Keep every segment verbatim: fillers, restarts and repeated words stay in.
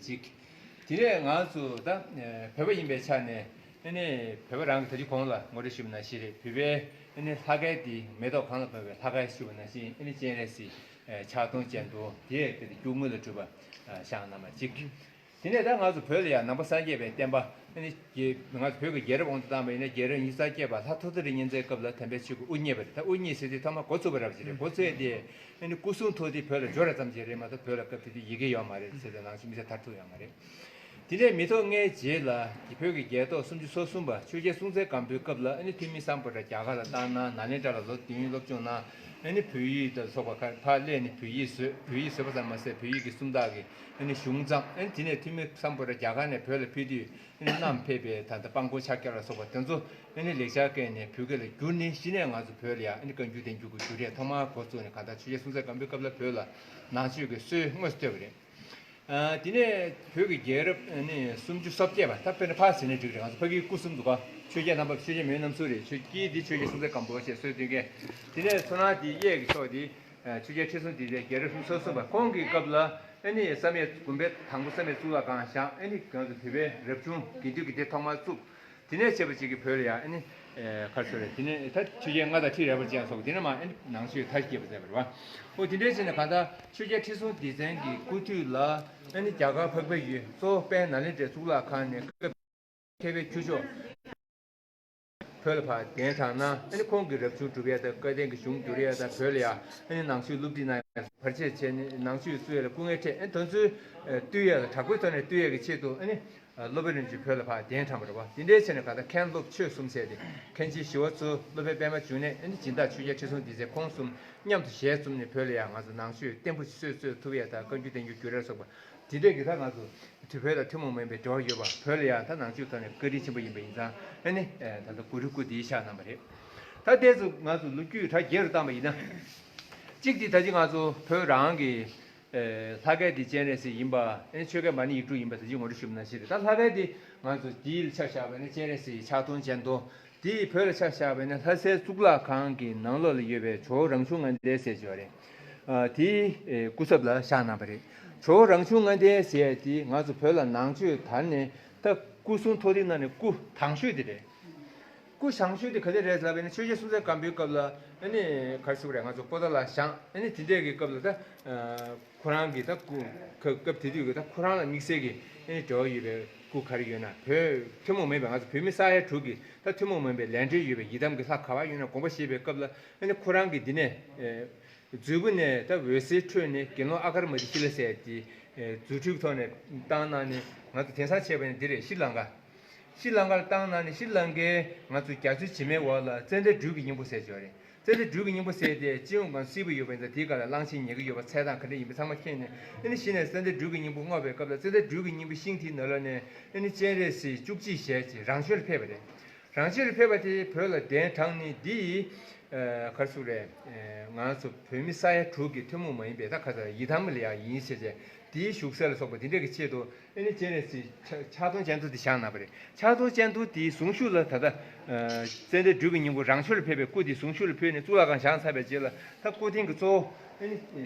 གཅིག་དེ་ནས་ང་ཚོ་ད་བོད་པ་ཡིན་པའི་ཆ་ནས་ཨ་ནི་བོད་པ་རང་གི་ད་ཅི་གོང་ལ་ངོ་སྤྲོད་ཞུས་པ་ནང་བཞིན་རེད། བོད་པའི་ཨ་ནི་ལྷ་སྐལ་འདི་མེ་ཏོག་གང་ལ་ཕན་པའི་ལྷ་སྐལ་ཞུས་པ་ནང་བཞིན་ཨ་ནི་སྤྱན་རས་གཟིགས་ཕྱག་སྟོང་སྤྱན་སྟོང་དེ་དེ་རྒྱུ་དངོས་ལ་གྲུབ་པ་བཞག་གནང་བ་གཅིག་དེ་ནས་ད་ང་ཚོ་བོད་ལ་ཡང་ནང་པ་སངས་རྒྱས་པའི་བསྟན་པ་ཨ་ནི་རྒྱལ་ང་ཚོ་བོད་ཀྱི་རྒྱལ་རབས་དབང་དུ་བཏང་བ་ཡིན་ན་རྒྱལ་རབས་ཉི་ཤུ་རྩ་བརྒྱད་པ་ལྷ་ཐོ་ཐོ་རི་གཉན་བཙན་སྐབས་ལ་དམ་པའི་ཆོས་ཀྱི་དབུ་བརྙེས་པ་རེད། ད་དབུ་བརྙེས་ཟེར་དུས་ཐོག་མ་འགོ་ཚུགས་པ་རབ་ཅིག་རེད། འགོ་ཚུགས་ཡས་དེ་ཨ་ནི་སྐུ་གསུང་ཐུགས་དེ་བོད་ལ་འབྱོར་བ་ཙམ་ཞིག་རེད་མ་གཏོགས་བོད་ལ་སྐབས་དེ་དུས་ཡི་གེ་ཡོད་མ་རེད་ཟེར་ཏེ་ནང་ཆོས་མི་ཚེ་མཐར་ཐུག་ཡོད་མ་རེད། དེ་ནས་མི་ཐོག་ལྔའི་རྗེས་ལ་བོད་ཀྱི་རྒྱལ་ཐོག་སུམ་ཅུ་སོ་གསུམ་པ་ཆོས་རྒྱལ་སྲོང་བཙན་སྒམ་པོའི་སྐབས་ལ་ཨ་ནི་ཐོན་མི་སམ་བྷོ་ཊ་རྒྱ་གར་ལ་བཏང་གནང་། ནཱ་ལེནྡྲ་ལ་ལོ་བདུན་སློབ་སྦྱོང་གནང་། ཨ་ནི་བོད་ཡིག་དང་སོགས་པ་ཁ་ཕར་སླེབས་ནས་བོད་ཡིག་བཟོས། བོད་ཡིག་བཟོས་པ་ཙམ་མ་ཟད་བོད་ཡིག་གི་སུམ་རྟགས་ཀྱི་ཨ་ནི་གཞུང་བརྩམས། ཨ་ནི་དེ་ནས་ཐོན་མི་སམ་བྷོ་ཊ་རྒྱ་གར་ནས་བོད་ལ་ཕེབས་དུས་ཨ་ནི་བསྣམས་ཕེབས་པའི་ད་ལྟ་སྤང་སྐོར་ཕྱག་རྒྱ་ལ་སོགས་པ་དེ་ཚོ་ཨ་ནི་ལེགས་སྦྱར་སྐད་ནས་བོད་སྐད་ལ་བསྒྱུར་ནས་གཞི་ནས་ང་ཚོ་བོད་ལ་ཡང་ཨ་ནི་བཀའ་འགྱུར་བསྟན་འགྱུར་གྱི་བསྒྱུར་ཡས་ཐོག་མར་འགོ་བཙུགས་ནས་གང་ལྟར་ཆོས་རྒྱལ་སྲོང་བཙན་སྒམ་པོའི་སྐབས་ལ་བོད་ལ་ནང་ཆོས་ཀྱི་སྲོལ་དངོས་སུ་བཏོད་པ་རེད། ཨ་དེ་ནས་བོད་ཀྱི་རྒྱལ་རབས་ཨ་ནི་སུམ་ཅུ་སོ་བརྒྱད་པ་ད་དཔེར་ན་ཕར་ཟེར་ནས་འགྲིག་རེད། ང་ཚོ་ཕ་གིའི་སྐུ་གསུམ་འདུག་ག་ཆོས་རྒྱལ་རྣམ་པ་ཆོས་རྒྱལ་མེས་རྣམ་གསུམ་རེད། ཆོས་དཀྱིལ་འདི་ཆོས་རྒྱལ་སྲོང་བཙན་སྒམ་པོ་ཞེས་གསོལ་སྟོན་མཁན། དེ་ནས་མཚོ་སྣ་འདི་གཡས་ཀྱི་ཕྱོགས་འདི་ཆོས་རྒྱལ་ཁྲི་སྲོང་ལྡེ་བཙན་རྒྱལ་རབས་སུམ་ཅུ་སོ་གསུམ་པ་ཁོང་གི་སྐབས་ལ་ཨ་ནི་བསམ་ཡས་དགོན་པའི་དང་པོ་བསམ་ཡས་གཙུག་ལག་ཁང་བཞེངས། ཨ་ནི་ང་ཚོ་བོད་པའི་རབ་བྱུང་དགེ་འདུན་གྱི་སྡེ་ཐོག་མར་བཙུགས། དེ་ནས་བྱས་པ་ཅིག་གི་བོད་ལ་ཡང་ཨ་ནི་ཨེ་ག་རེ་ཟེར་རེད། དེ་ནས་ད་ཆོས་རྒྱལ་ལྔ་དང་ཁྲི་རལ་པ་ཅན་སོགས་དེ་ནས་མ་ཨ་ནི་ནང་ཆོས་མཐའ་སྐྱེལ་བ་མཛད་པ་རེད་བ། འོ་དེ་འདྲའི་ཕྱིར་ནས་གང་ལྟར་ཆོས་རྒྱལ་ཁྲི་སྲོང་ལྡེ་བཙན་གྱི་སྐུ་དུས་ལ་ཨ་ནི་རྒྱ་གར་འཕགས་པའི་ཡུལ་གཙོ་བོ་དཔལ་ནཱ་ལེནྡྲའི་གཙུག་ལག་ཁང་ནས་སྐབས་མཁས་པའི་ཁྱུ་མཆོག་བོད་ལ་ཕར་གདན་དྲངས་གནང་། ཨ་ནི་ཁོང་གིས་རབ་བྱུང་སྒྲུབ་ཡས་དང་བཀའ་བསྟན་གྱི་གཞུང་བསྒྱུར་ཡས་དང་བོད་ལ་ཡང་ཨ་ནི་ནང་ཆོས་སློབ་ཁྲིད་གནང་ཡས་བར་ཆད་བྱས་ནས་ནང་ཆོས་སྲུང་ཡས་ལ་སྐུ་ངལ་འཕྲད། ཨ་ནི་དེ་ཚོའི་ཨ་བཏུལ་ཡས་ལ་དྲག་པོའི་ཐོག་ནས་བཏུལ་ཡས་ཀྱི་ཆེད་དུ་ཨ་ནི་ཨ་སློབ་དཔོན་རིན་པོ་ཆེ་བོད་ལ་ཕར་གདན་དྲངས་པ་རེད་བ། དེ་འདྲའི་ཆེད་ནས་གང་ལྟར་མཁན་སློབ་ཆོས་གསུམ་ཟེར་ཏེ་མཁན་ཆེན་ཞི་བ་འཚོ། སློབ་དཔོན་པད་མ་འབྱུང་གནས། ཨ་ནི་སྦྱིན་བདག་ཆོས་རྒྱལ་ཁྲི་སྲོང་ལྡེ་བཙན། ཁོང་གསུམ་མཉམ་དུ་ཞལ་བཙུམས་ནས་བོད་ལ་ཡང་ང་ཚོ་ནང་ཆོས་བརྟན་པོ་ཞིག་སྲོལ་གསོ་ཐུབ་ཡས་དང་བཀའ་འགྱུར་བསྟན་འགྱུར་བསྒྱུར་ཡས་སོགས་པ་དེ་འདྲས་ཀྱི་ད་ང་ཚོ་དུས་བོད་དང་ཐུན་མོང་མིན་པའི་འབྲེལ་བ་ཡོད་པ། བོད་ལ་ཡང་ད་ནང་ཆོས་ཐོག་ནས་བཀའ་དྲིན་ཆེན་པོ་ཡིན་པ་ཡིན་ཙང་ཨ་ནི་ད་ལྟ་གུ་རུའི་སྐུ་དེའི་ཕྱག་གནང་བ་རེད། ད་དེ་ཚོ་ང་ཚོ་ལོ་རྒྱུས་གྲ་རྒྱས་རུ་བཏང་བ་ཡིན་ན། གཅིག་དེ་ད་ཅི་ང་ཚོ་བོད་རང་གི་ཨེ་ལྷ་སྐལ་འདི་སྤྱན་རས་གཟིགས་ཡིན་པ། ཨེ་ཆོས་སྐལ་མ་ཎི་ཡིག་དྲུག་ཡིན་པ་ད་ཅི་ངོ་སྤྲོད་ཞུས་པ་ནང་བཞིན་རེད། ད་ལྷ་སྐལ་འདི་ང་ཚོ་འདིའི་ཆ་བཞག་པ་ནི་སྤྱན་རས་གཟིགས་ཕྱག་སྟོང་སྤྱན་སྟོང་། འདིའི་བོད་ལ་ཆ་བཞག་པ་ནི་ལྷ་སའི་གཙུག་ལག་ཁང་གི་ནང་ལོགས་ལ་ཡོད་པའི་ཇོ་བོ་རང་བྱུང་ལྔ་ལྡན་ཟེར་གྱི་ཡོད་རེད། ཨ་དེའི་ཨེ་སྐུ་ཚབ་ལ་བཞག་གནང་བ་རེད། ཇོ་བོ་རང་བྱུང་ལྔ་ལྡན་ཟེར་དེ་ང་ཚོ་བོད་ལ་ནང་ཆོས་དར་ནས་ད་སྐུ་གསུང་ཐུགས་རྟེན་ནང་ནས་སྐུ་དང་ཤོས་དེ་རེད། སྐུ་བཞེངས་ཤོས་དེ་ག་དེ་རེད་ལབ་པ་ཡིན་ན། ཆོས་རྒྱལ་སྲོང་བཙན་སྒམ་པོའི་སྐབས་ལ་ཨ་ནི་ག་རེ་ཟེར་དགོས་རེད། ང་ཚོ་པོ་ཏཱ་ལ་བཞེངས། ཨ་ནི་དེ་འདྲས་ཀྱི་སྐབས་ལ་ད་ཁོ་རང་གི་ད་སྐུ་སྐབས་དེ་དུས་ཀྱི་ད་ཁོ་རང་ལ་དམིགས་བསལ་གྱི་ཨ་ནི་འབྲེལ་བ་ཡོད་པའི་སྐུ་ག་རེ་ཡོད་ན། བོད་ཐུན་མོང་མིན་པའི་ང་ཚོ་བོད་མི་ས་ཡ་དྲུག་གི་ད་ཐུན་མོང་མིན་པའི་ལས་འབྲེལ་ཡོད་པའི་ཡི་དམ་གྱི་ལྷ་ག་པར་ཡོད་ན་དགོངས་པ་བཞེས་པའི་སྐབས་ལ་ཨ་ནི་ཁོ་རང་གིས་འདི་ནས་མཛོད་སྤུ་ནས་ད་འོད་ཟེར་འཕྲོས་ནས་དགེ་སློང་ཨ་གར་མ་ཏི་ཤི་ལ་ཟེར་དེ་རྫུ་འཕྲུལ་ཐོག་ནས་བཏང་གནང་ནས་ང་ཚོ་དེང་སང་བྱས་པ་ཡིན་ན་འདི་རེད། ཤྲི་ལང་ཀ། ཤྲི་ལང་ཀར་བཏང་གནང་ནས་ཤྲི་ལང་ཀའི་ང་ཚོ་རྒྱ་མཚོའི་བྱེ་མའི་འོག་ལ་ཙན་དན་སྦྲུལ་གྱི་སྙིང་པོ་ཟེར་གྱི་ཡོད་རེད། ཙན་དན་སྦྲུལ་གྱི་སྙིང་པོ་ཟེར་དེ་སྤྱི་ཡོངས་སྒང་སིལ་བུ་ཡོད་པ་ཡིན་ཙང་དེའི་སྒང་ལ་གླང་ཆེན་ཉལ་གྱི་ཡོད་པ་ཚད་དང་ག་འདྲ་ཡིན་པ་ཚང་མ་མཁྱེན་ནས་ཨ་ནི་གཞི་ནས་ཙན་དན་སྦྲུལ་གྱི་སྙིང་པོ་བསྔོགས་པའི་སྐབས་ལ་ཙན་དན་སྦྲུལ་གྱི་སྙིང་པོའི་ཤིང་དེའི་ནང་ལོགས་ནས་ཨ་ནི་སྤྱན་རས་གཟིགས་བཅུ་གཅིག་ཞལ་གྱི་རང་ཆོས་ལ་ཕེབས་པ་རེད། རང་ཆོས་ལ་ཕེབས་པ་དེ་བོད་ལ་གདན་དྲངས་ནས་འདི་ཡི་ཨ་ག་རེ་ཟེར་དགོས་རེད། ཨ་ང་ཚོ་བོད་མི་ས་ཡ་དྲུག་གི་ཐུན་མོང་མ་ཡིན་པའི་ད་ག་ཚོད་ཡི་དམ་ལ་ཡང་ཡིན་ཟེར་བྱས་དེའི་བཞུགས་ས་ལ་སོགས་པ་དེ་འདྲ་གི་ཆེད་དུ་ཨ་ནི་སྤྱན་རས་གཟིགས་ཕྱག་ཕྱག་སྟོང་སྤྱན་སྟོང་དེ་བཞེངས་གནང་བ་རེད། ཕྱག་སྟོང་སྤྱན་སྟོང་དེའི་གཟུངས་གཞུག་ལ་ད་ལྟ་ཨ་ཙན་དན་སྦྲུལ་གྱི་སྙིང་པོ་རང་ཆོས་ལ་ཕེབས་པའི་སྐུ་དེའི་གཟུངས་གཞུག་ལ་ཕུལ་ནས་གཙུག་ལག་ཁང་བཞེངས་ཚར་བའི་རྗེས་ལ་ད་སྐུ་རྟེན་གྱི་གཙོ་བོ་ཨ་ནི་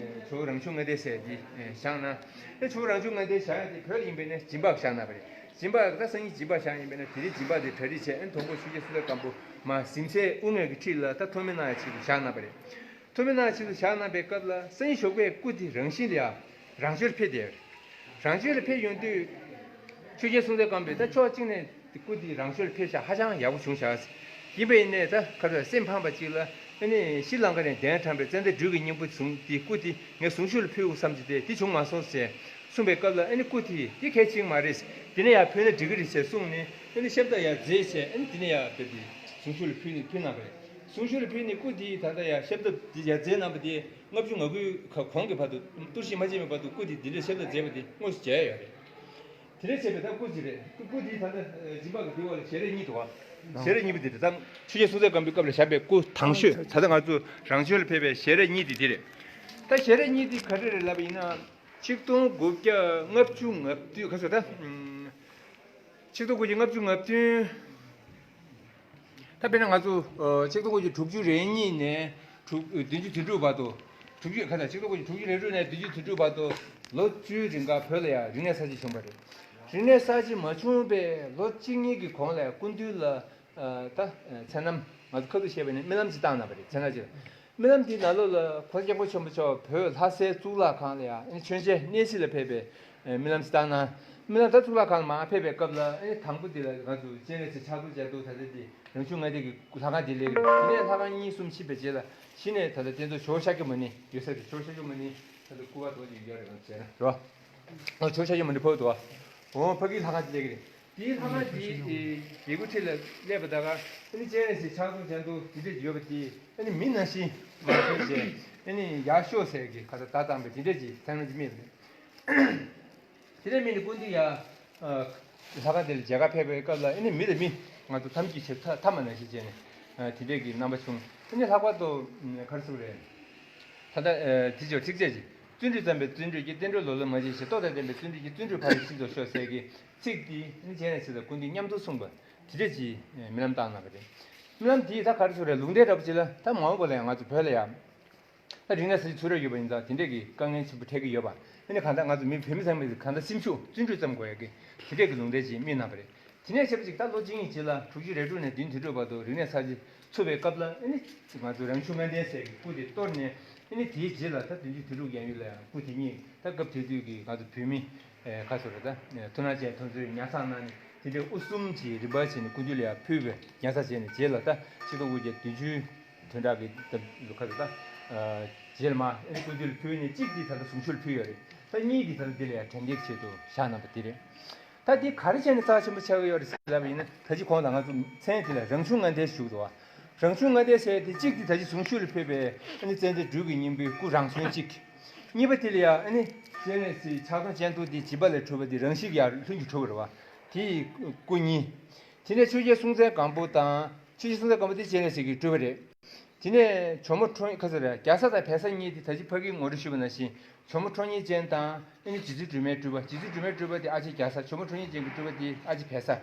ཇོ་བོ་རང་བྱུང་ལྔ་ལྡན་ཟེར་དེ་བཞེངས་གནང་། ཨ་ཇོ་བོ་རང་བྱུང་ལྔ་ལྡན་བཞེངས་ཡ་དེ་བོད་ལ་ཡིན་པས་ན་སྦྱིན་པ་བཞེངས་གནང་བ་རེད། སྦྱིན་པ་ད་སང་ཉིན་སྦྱིན་པ་བཞེངས་ཡིན་པས་ན་དེ་རིང་སྦྱིན་པ་དེ་གྲ་སྒྲིག་བྱས། ཨ་ནི་དང་པོ་ཆོས་རྒྱལ་སྲོང་བཙན་སྒམ་པོ་མར་གཟིམ་སའི་དབུ་སྔས་ཀྱི་འཁྲིས་ལ་ད་ཐོགས་མེད་གནང་ཡ་ཆེད་དུ་བཞེངས་གནང་བ་རེད། ཐོགས་མེད་གནང་ཡ་ཆེད་དུ་བཞེངས་གནང་པའི་སྐབས་ལ་སང་ཉིན་ཞོགས་པའི་སྐུ་དེ་རང་བཞིན་ལ་ཡ་རང་ཆོས་ལ་ཕེབས་བསྡད་ཡོད་རེད། རང་ཆོས་ལ་ཕེབས་ཡོང་དུས་ཆོས་རྒྱལ་སྲོང་བཙན་སྒམ་པོས་ད་ཕྱོགས་གཅིག་ནས་སྐུ་དེ་རང་ཆོས་ལ་ཕེབས་ཤག་ཧ་ཅང་ཡག་པོ་བྱུང་ཤག་ཡིན་པ་ཡིན་ནའི་ད་ག་རེ་སེམས་ཕངས་པ་ཅིག་ལ་ཨ་ནི་ཤྲི་ལང་ཀ་ནས་གདན་དྲངས་པའི་ཙན་དན་སྦྲུལ་གྱི་སྙིང་པོ་བཟུང་དེ་སྐུ་དེ་ངས་གཟུངས་གཞུག་ལ་ཕུལ་དགོས་བསམ་གྱི་དེ་དེ་བྱུང་མ་སོང་ཟེར་གསུངས་པའི་སྐབས་ལ་ཨ་ནི་སྐུ་དེས་དེ་གལ་ཆེན་མ་རེད། དེ་ནས་ཡར་ཕུལ་ན་འགྲིག་གི་རེད་ཟེར་གསུངས་ནས་ཨ་ནི་ཤམ་ཐབས་ཡར་མཛད་བྱས་ཨ་ནི་དེ་ནས་ཡར་ཕེབས་ཏེ་གཟུངས་གཞུག་ལ་ཕུལ་ནས་ཕུལ་གནང་བ་རེད། གཟུངས་གཞུག་ལ་ཕུལ་ནས་སྐུ་དེ་ད་ལྟ་ཡར་ཤམ་ཐབས་དེ་ཡར་མཛད་གནང་པ་དེ་ལྔ་བཅུ་ང་དགུའི་གོང་གི་བར་དུ་གཏོར་བཤིག་མ་བྱས་པའི་བར་དུ་སྐུ་དེ་འདི་འདྲའི་ཤམ་ཐབས་མཛད་པ་དེ་དངོས་སུ་མཇལ་ཡོད་རེད། དེ་འདྲ་བྱས་པའི་ད་སྐུ་ཅིག་རེད། སྐུ་སྐུ་འདིའི་ད་ལྟ་སྦྱིན་པ་གི་འདི་འོག་ལ་ཞལ་རས་གཉིས་འདུག་ག་ཞལ་རས་གཉིས་པོ་འདི་རེད། ད་ཆོས་རྒྱལ་སྲོང་བཙན་སྒམ་པོའི་སྐབས་ལ་བཞེངས་པའི་སྐུ་དང་ཤོས། ད་ལྟ་ང་ཚོ་རང་ཆོས་ལ་ཕེབས་པའི་ཞལ་རས་གཉིས་འདི་འདི་རེད། ད་ཞལ་རས་གཉིས་འདི་ག་རེ་རེད་ལབ་པ་ཡིན་ན་ཆིག་སྟོང་དགུ་བརྒྱ་ལྔ་བཅུ་ང་བདུན་ག་ཚོད་ད། ཆིག་སྟོང་དགུ་བརྒྱ་ལྔ་བཅུ་ང་བདུན། ད་དཔེར་ན་ང་ཚོ་ཨ་ཆིག་སྟོང་དགུ་བརྒྱ་དྲུག་ཅུ་རེ་གཉིས་ནས་དྲུག་བདུན་ཅུ་དོན་དྲུག་བར་དུ་ དྲུག་ཅུ་ཁ་ན་ཆིག་སྟོང་དགུ་བརྒྱ་དྲུག་ཅུ་རེ་དྲུག་ནས་བདུན་ཅུ་དོན་དྲུག་བར་དུ་ལོ་བཅུའི་རིང་ག་བོད་ལ་ཡང་རིག་གནས་གསར་བརྗེ་བྱུང་བ་རེད། རིག་གནས་གསར་བརྗེ་མ་བྱུང་བའི་ལོ་གཅིག་གཉིས་ཀྱི་གོང་ལ་སྐུ་མདུན་ལ་ད་མཚན་ལམ་ང་ཚོ་ཁ་ཐུག་བཤད་པ་ཡིན་ན་རྨི་ལམ་ཅིག་བཏང་གནང་བ་རེད། མཚན་ལམ་ཅིག་ལ། རྨི་ལམ་འདིའི་ནང་ལོགས་ལ་གོང་ས་སྐྱབས་མགོན་ཆེན་པོ་མཆོག་བོད་ལྷ་སའི་གཙུག་ལག་ཁང་ལ་ཡང་མཆོད་མཇལ་གནས་གཟིགས་ལ་ཕེབས་པའི་རྨི་ལམ་ཅིག་བཏང་གནང་། རྨི་ལམ་ད་གཙུག་ལག་ཁང་ལ་མར་ཕེབས་པའི་སྐབས་ལ་དང་པོ་འདི་ལ་ང་ཚོ་སྤྱན་རས་གཟིགས་ཕྱག་རྡོར་རྒྱ་མཚོ་ད་ལྟ་འདི་རང་བྱུང་ལྔ་ལྡན་གྱི་ལྷ་ཁང་འདི་སླེབས་ཀྱི་རེད། དེ་ནས་ལྷ་ཁང་གཉིས་གསུམ་ཕྱིན་པའི་རྗེས་ལ་གཞི་ནས་ད་ལྟ་རྟེན་གཙོ་ཇོ་བོ་ཤཱཀྱ་མུ་ནེ་ཡོད་ས་རེད། ཇོ་བོ་ཤཱཀྱ་མུ་ནེ་ད་ལྟ་སྐུ་པར་དོ་ཅིག་ཡོད་རེད། ང་ཚོ་བྱས་ན་རེད་བ། ཨོ་ཇོ་བོ་ཤཱཀྱ་མུ་ནེ་ཕ་གི་འདུག་བ། ཨོ་ཕ་གིའི་ལྷ་ཁང་འདི་སླེབས་ཀྱི་རེད། དེའི་ལྷ་ཁང་འདི་ཨེ་རྒྱལ་སྒོ་འཁྲིས་ལ་སླེབས་པ་ད་ག་ཨ་ནི་སྤྱན་རས་གཟིགས་ཕྱག་རྡོར་རྒྱ་མཚོ་འདི་འདྲས་ཡོད་པ་དེ་ཨ་ནི་མི་ནང་བཞིན་མར་ཕེབས་བྱས་ཨ་ནི་ཡར་ཤོག་ཟེར་གྱི་ཁ་ད་བརྡ་བཏང་བའི་འདི་འདྲས་ཀྱི་མཚན་ལམ་ཅིག་རྨིས་པ་རེད། དེ་ནས་མི་ནི་སྐུ་མདུན་ཡ་ལྷ་ཁང་དེ་ལ་མཇལ་ཁ་ཕེབས་པའི་སྐབས་ལ་ཨ་ནི་མི་དང་མི་ང་ཚོ་ཐམས་ཅད་ཆེ་ཐ་ཐ་མ་ནང་བཞིན་བྱས་ནས་དེ་འདྲས་ཀྱི་རྣམ་པ་བྱུང་། ཨ་ནི་ལྷག་པར་དུ་ག་རེ་ཟེར་དགོས་རེད། ད་ལྟ་དེ་ཆོག་ཁྲིག་བཅས་ཀྱི། བརྩོན་འགྲུས་བརྩམས་པའི་བརྩོན་འགྲུས་ཀྱིས། བསྟན་འགྲོའི་ལོ་ལོན་མ་བྱས་ཤིང་། སྟོབས་དང་ལྡན་པའི་བརྩོན་འགྲུས་ཀྱིས། བརྩོན་འགྲུས་ཕ་རོལ་ཕྱིན་མཚོན་ཤོག་ཟེར་གྱི་ཚིག་འདི་ཨ་ནི་སྤྱན་རས་གཟིགས་དང་སྐུ་མདུན་མཉམ་དུ་གསུངས་པ་དེ་འདྲས་ཀྱི་རྨི་ལམ་བཏང་གནང་བ་རེད། རྨི་ལམ་འདིས་ད་ག་རེ་ཟེར་དགོས་རེད། ལུང་བསྟན་འདྲ་པོ་ཅིག་ལ་ད་མ་འོངས་པ་ལ་ཡང་ང་ཚོ་བོད་ལ་ཡང་ད་རིག་གནས་གསར་བརྗེ་ཚུགས་རབས་ཡོད་པ་ཡིན་ཙང་དེ་འདྲས་ཀྱི་དཀའ་ངལ་ཆེན་པོ་འཕྲད་ཀྱི་ཡོད་པ། ཨ་ནི་གང་ལྟར་ང་ཚོ་མི་བོད་མི་ཚང་མས་གང་ལྟར་སེམས་ཤུགས་བརྩོན་འགྲུས་བརྩམ་དགོས་ཡ་གི་དེ་འདྲས་ཀྱི་ལུང་བསྟན་ཅིག་རྨིས་གནང་བ་རེད། དེ་ནས་བྱས་པ་ཅིག་ད་ལོ་གཅིག་གཉིས་རྗེས་ལ་དྲུག་ཅུ་རེ་དྲུག་ནས་བདུན་དོན་དྲུག་བར་དུ་རིག་གནས་གསར་བརྗེ་ཚུགས་པའི་སྐབས་ལ་ཨ་ནི་ང་ཚོ་རང་བྱུང་ལྔ་ལྡན་ཟེར་གྱི་སྐུ་དེ་གཏོར་ནས་ཨ་ནི་དེའི་རྗེས་ལ་ད་བདུན་ཅུ་དོན་དྲུག་ཡན་ཡོད་ལ་ཡང་སྐུ་དེ་ཉིད་ད་སྐབས་དེ་དུས་ཀྱི་ང་ཚོ་བོད་མི་ཁ་སོ་རེ་ད་ཐུགས་སྣང་ཅན་ཐོན་ཚུལ་ཉར་ཚགས་གནང་ནས་དེ་འདྲའི་དབུ་གསུམ་གྱི་རིམ་པ་བྱས་ནས་སྐུ་མདུན་ལ་ཡང་ཕུལ་བའི་ཉར་ཚགས་བྱས་ནས་རྗེས་ལ་ད་ཆིག་སྟོང་དགུ་བརྒྱ་བདུན་ཅུ་དོན་གྲངས་ཀྱི་ད་ཁ་སོ་ད་རྗེས་ལ་མ་ཨ་ནི་སྐུ་མདུན་ལ་ཕུལ་ནས་གཅིག་འདི་ད་ལྟ་གཟུངས་གཞུག་ལ་ཕུལ་ཡོད་རེད། ད་གཉིས་འདི་ད་ལྟ་འདི་ལ་ཡང་དྲན་རྟེན་ཆེད་དུ་བཞག་གནང་པ་འདི་རེད། ད་འདི་ག་རེ་བྱས་ནས་རྩ་ཆེན་པོ་ཆགས་ཀྱི་ཡོད་རེད་ཟེར་ལབ་པ་ཡིན་ན་ད་ཅི་གོང་ལ་ང་ཚོ་མཚན་དེ་ལ་རང་བྱུང་ལྔ་ལྡན་ཞུ་འདུག་བ། རང་བྱུང་ལྔ་ལྡན་ཟེར་དེ་གཅིག་དེ་ད་ཅི་གཟུངས་གཞུག་ལ་ཕེབས་པའི་ཨ་ནི་ཙནྡན་སྦྲུལ་གྱི་སྙིང་པོའི་སྐུ་རང་གཞན་གཅིག་གཉིས་པ་དེ་ལ་ཡང་ཨ་ནི་སྤྱན་རས་གཟིགས་ཕྱག་སྟོང་སྤྱན་སྟོང་དེ་སྦྱིན་པ་ལས་གྲུབ་པ་དེ་རང་བཞིན་གྱིས་ཡང་ལྷུན་གྱིས་གྲུབ་པ་རེད་བ། དེ་ཡི་སྐུ་གཉིས། དེ་ནས་ཆོས་རྒྱལ་སྲོང་བཙན་སྒམ་པོ་དང་ཆོས་རྒྱལ་སྲོང་བཙན་སྒམ་པོ་དེ་སྤྱན་རས་གཟིགས་ཀྱི་སྤྲུལ་པ་རེད། དེ་ནས་ཇོ་མོ་ཁྲོ་ག་ཟེར་རྒྱ་བཟའ་དང་བལ་བཟའ་གཉིས་དེ་ད་ཅི་ཕ་གིའི་ངོ་སྤྲོད་ཞུས་པ་ནང་བཞིན་ཇོ་མོ་ཁྲོ་གཉེར་ཅན་དང་ཨ་ནི་རྗེ་བཙུན་སྒྲོལ་མའི་སྤྲུལ་པ། རྗེ་བཙུན་སྒྲོལ་མའི་སྤྲུལ་པ་དེ་ཨ་ཅེ་རྒྱ་བཟའ། ཇོ་མོ་ཁྲོ་གཉེར་ཅན་གྱི་སྤྲུལ་པ་དེ་ཨ་ཅེ་བལ་བཟའ།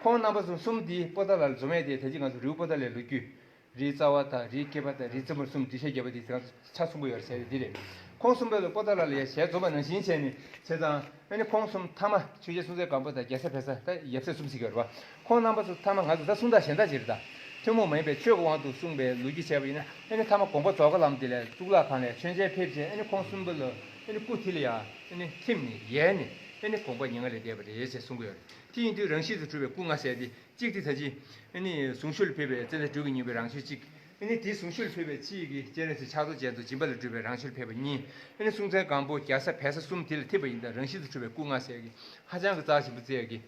ཁོང་རྣམ་པ་ཚོ་གསུམ་དེ་པོ་ཏཱ་ལ་ལ་འཛོམས་ཡས་དེ་ད་ཅི་ང་ཚོ་རི་བོ་པོ་ཏཱ་ལའི་ལོ་རྒྱུས། རིའི་རྩ་བ་དང་རིའི་སྐེད་པ་དང་རིའི་རྩེ་མོར་གསུམ་འདུས་བྱས་བརྒྱབ་པ་དེ་ང་ཚོ་ཆ་མཚུངས་པོ་ཡོད་རེད་ཟེར་ཡ་དེ་རེད། ཁོང་གསུམ་པོ་ལ་པོ་ཏཱ་ལ་ལ་ཡ་ཞལ་འཛོམས་པ་ནང་བཞིན་བྱས་ནས་བྱས་ཙང་། ཨ་ནི་ཁོང་གསུམ་མཐའ་མ་ཆོས་རྒྱལ་སྲོང་བཙན་སྒམ་པོ་དང་རྒྱ་བཟའ་བལ་བཟའ་ད་ཡབ་སྲས་གསུམ་ཟེར་གྱི་ཡོད་རེད་བ། ཁོང་རྣམ་པ་ཚོ་མཐའ་མ་ང་ཚོ་ད་གསུང་སྟངས་གཞན་དག་ཅིག་རེད་ད། ཐུན་མོང་མ་ཡིན་པའི་ཆོས་ཀྱི་དབང་དུ་གསུངས་པའི་ལོ་རྒྱུས་བྱས་པ་ཡིན་ན་ཨ་ནི་མཐའ་མ་དགོངས་པ་རྫོགས་མཁན་ལམ་དེ་ལ་གཙུག་ལག་ཁང་ལ་མཆོད་མཇལ་ཕེབས་རྗེས་ཨ་ནི་ཁོང་གསུམ་པོ་ལ་ཨ་ནི་སྐུ་དེ་ལ་ཡ་ཨ་ནི་ཐིམ་ནས་ཡལ་ནས་ཨ་ནི་དགོངས་པ་མྱ་ངན་ལས་འདས་པ་རེད་ཅེས་གསུང་གི་ཡོད་རེད། དེ་ཡིན་དུས་རང་བཞིན་དུ་གྲུབ་པའི་སྐུ་ལྔ་ཟེར་ཏེ། གཅིག་དེ་ད་ཅི། ཨ་ནི་གཟུངས་གཞུག་ལ་ཕེབས་པའི་ཙནྡན་སྦྲུལ་གྱི་སྙིང་པོའི་རང་གཞན་གཅིག་ཨ་ནི་དེའི་གཟུངས་གཞུག་ལ་ཕེབས་པའི་ཕྱི་ཡི་གི་སྤྱན་རས་གཟིགས་ཕྱག་རྡོར་རྒྱ་མཚོ་སྦྱིན་པ་ལས་གྲུབ་པའི་རང་གཞུག་ལ་ཕེབས་པ་གཉིས། ཨ་ནི་སྲོང་བཙན་སྒམ་པོ་རྒྱ་བཟའ་བལ་བཟའ་གསུམ་དེ་ལ་ཐིམ་པ་ཡིན་ད་རང་བཞིན་དུ་གྲུབ་པའི་སྐུ་ལྔ་ཟེར་གི་ཧ་ཅང་གི་རྩ་ཆེན་པོ་བརྩི་ཡ་གི་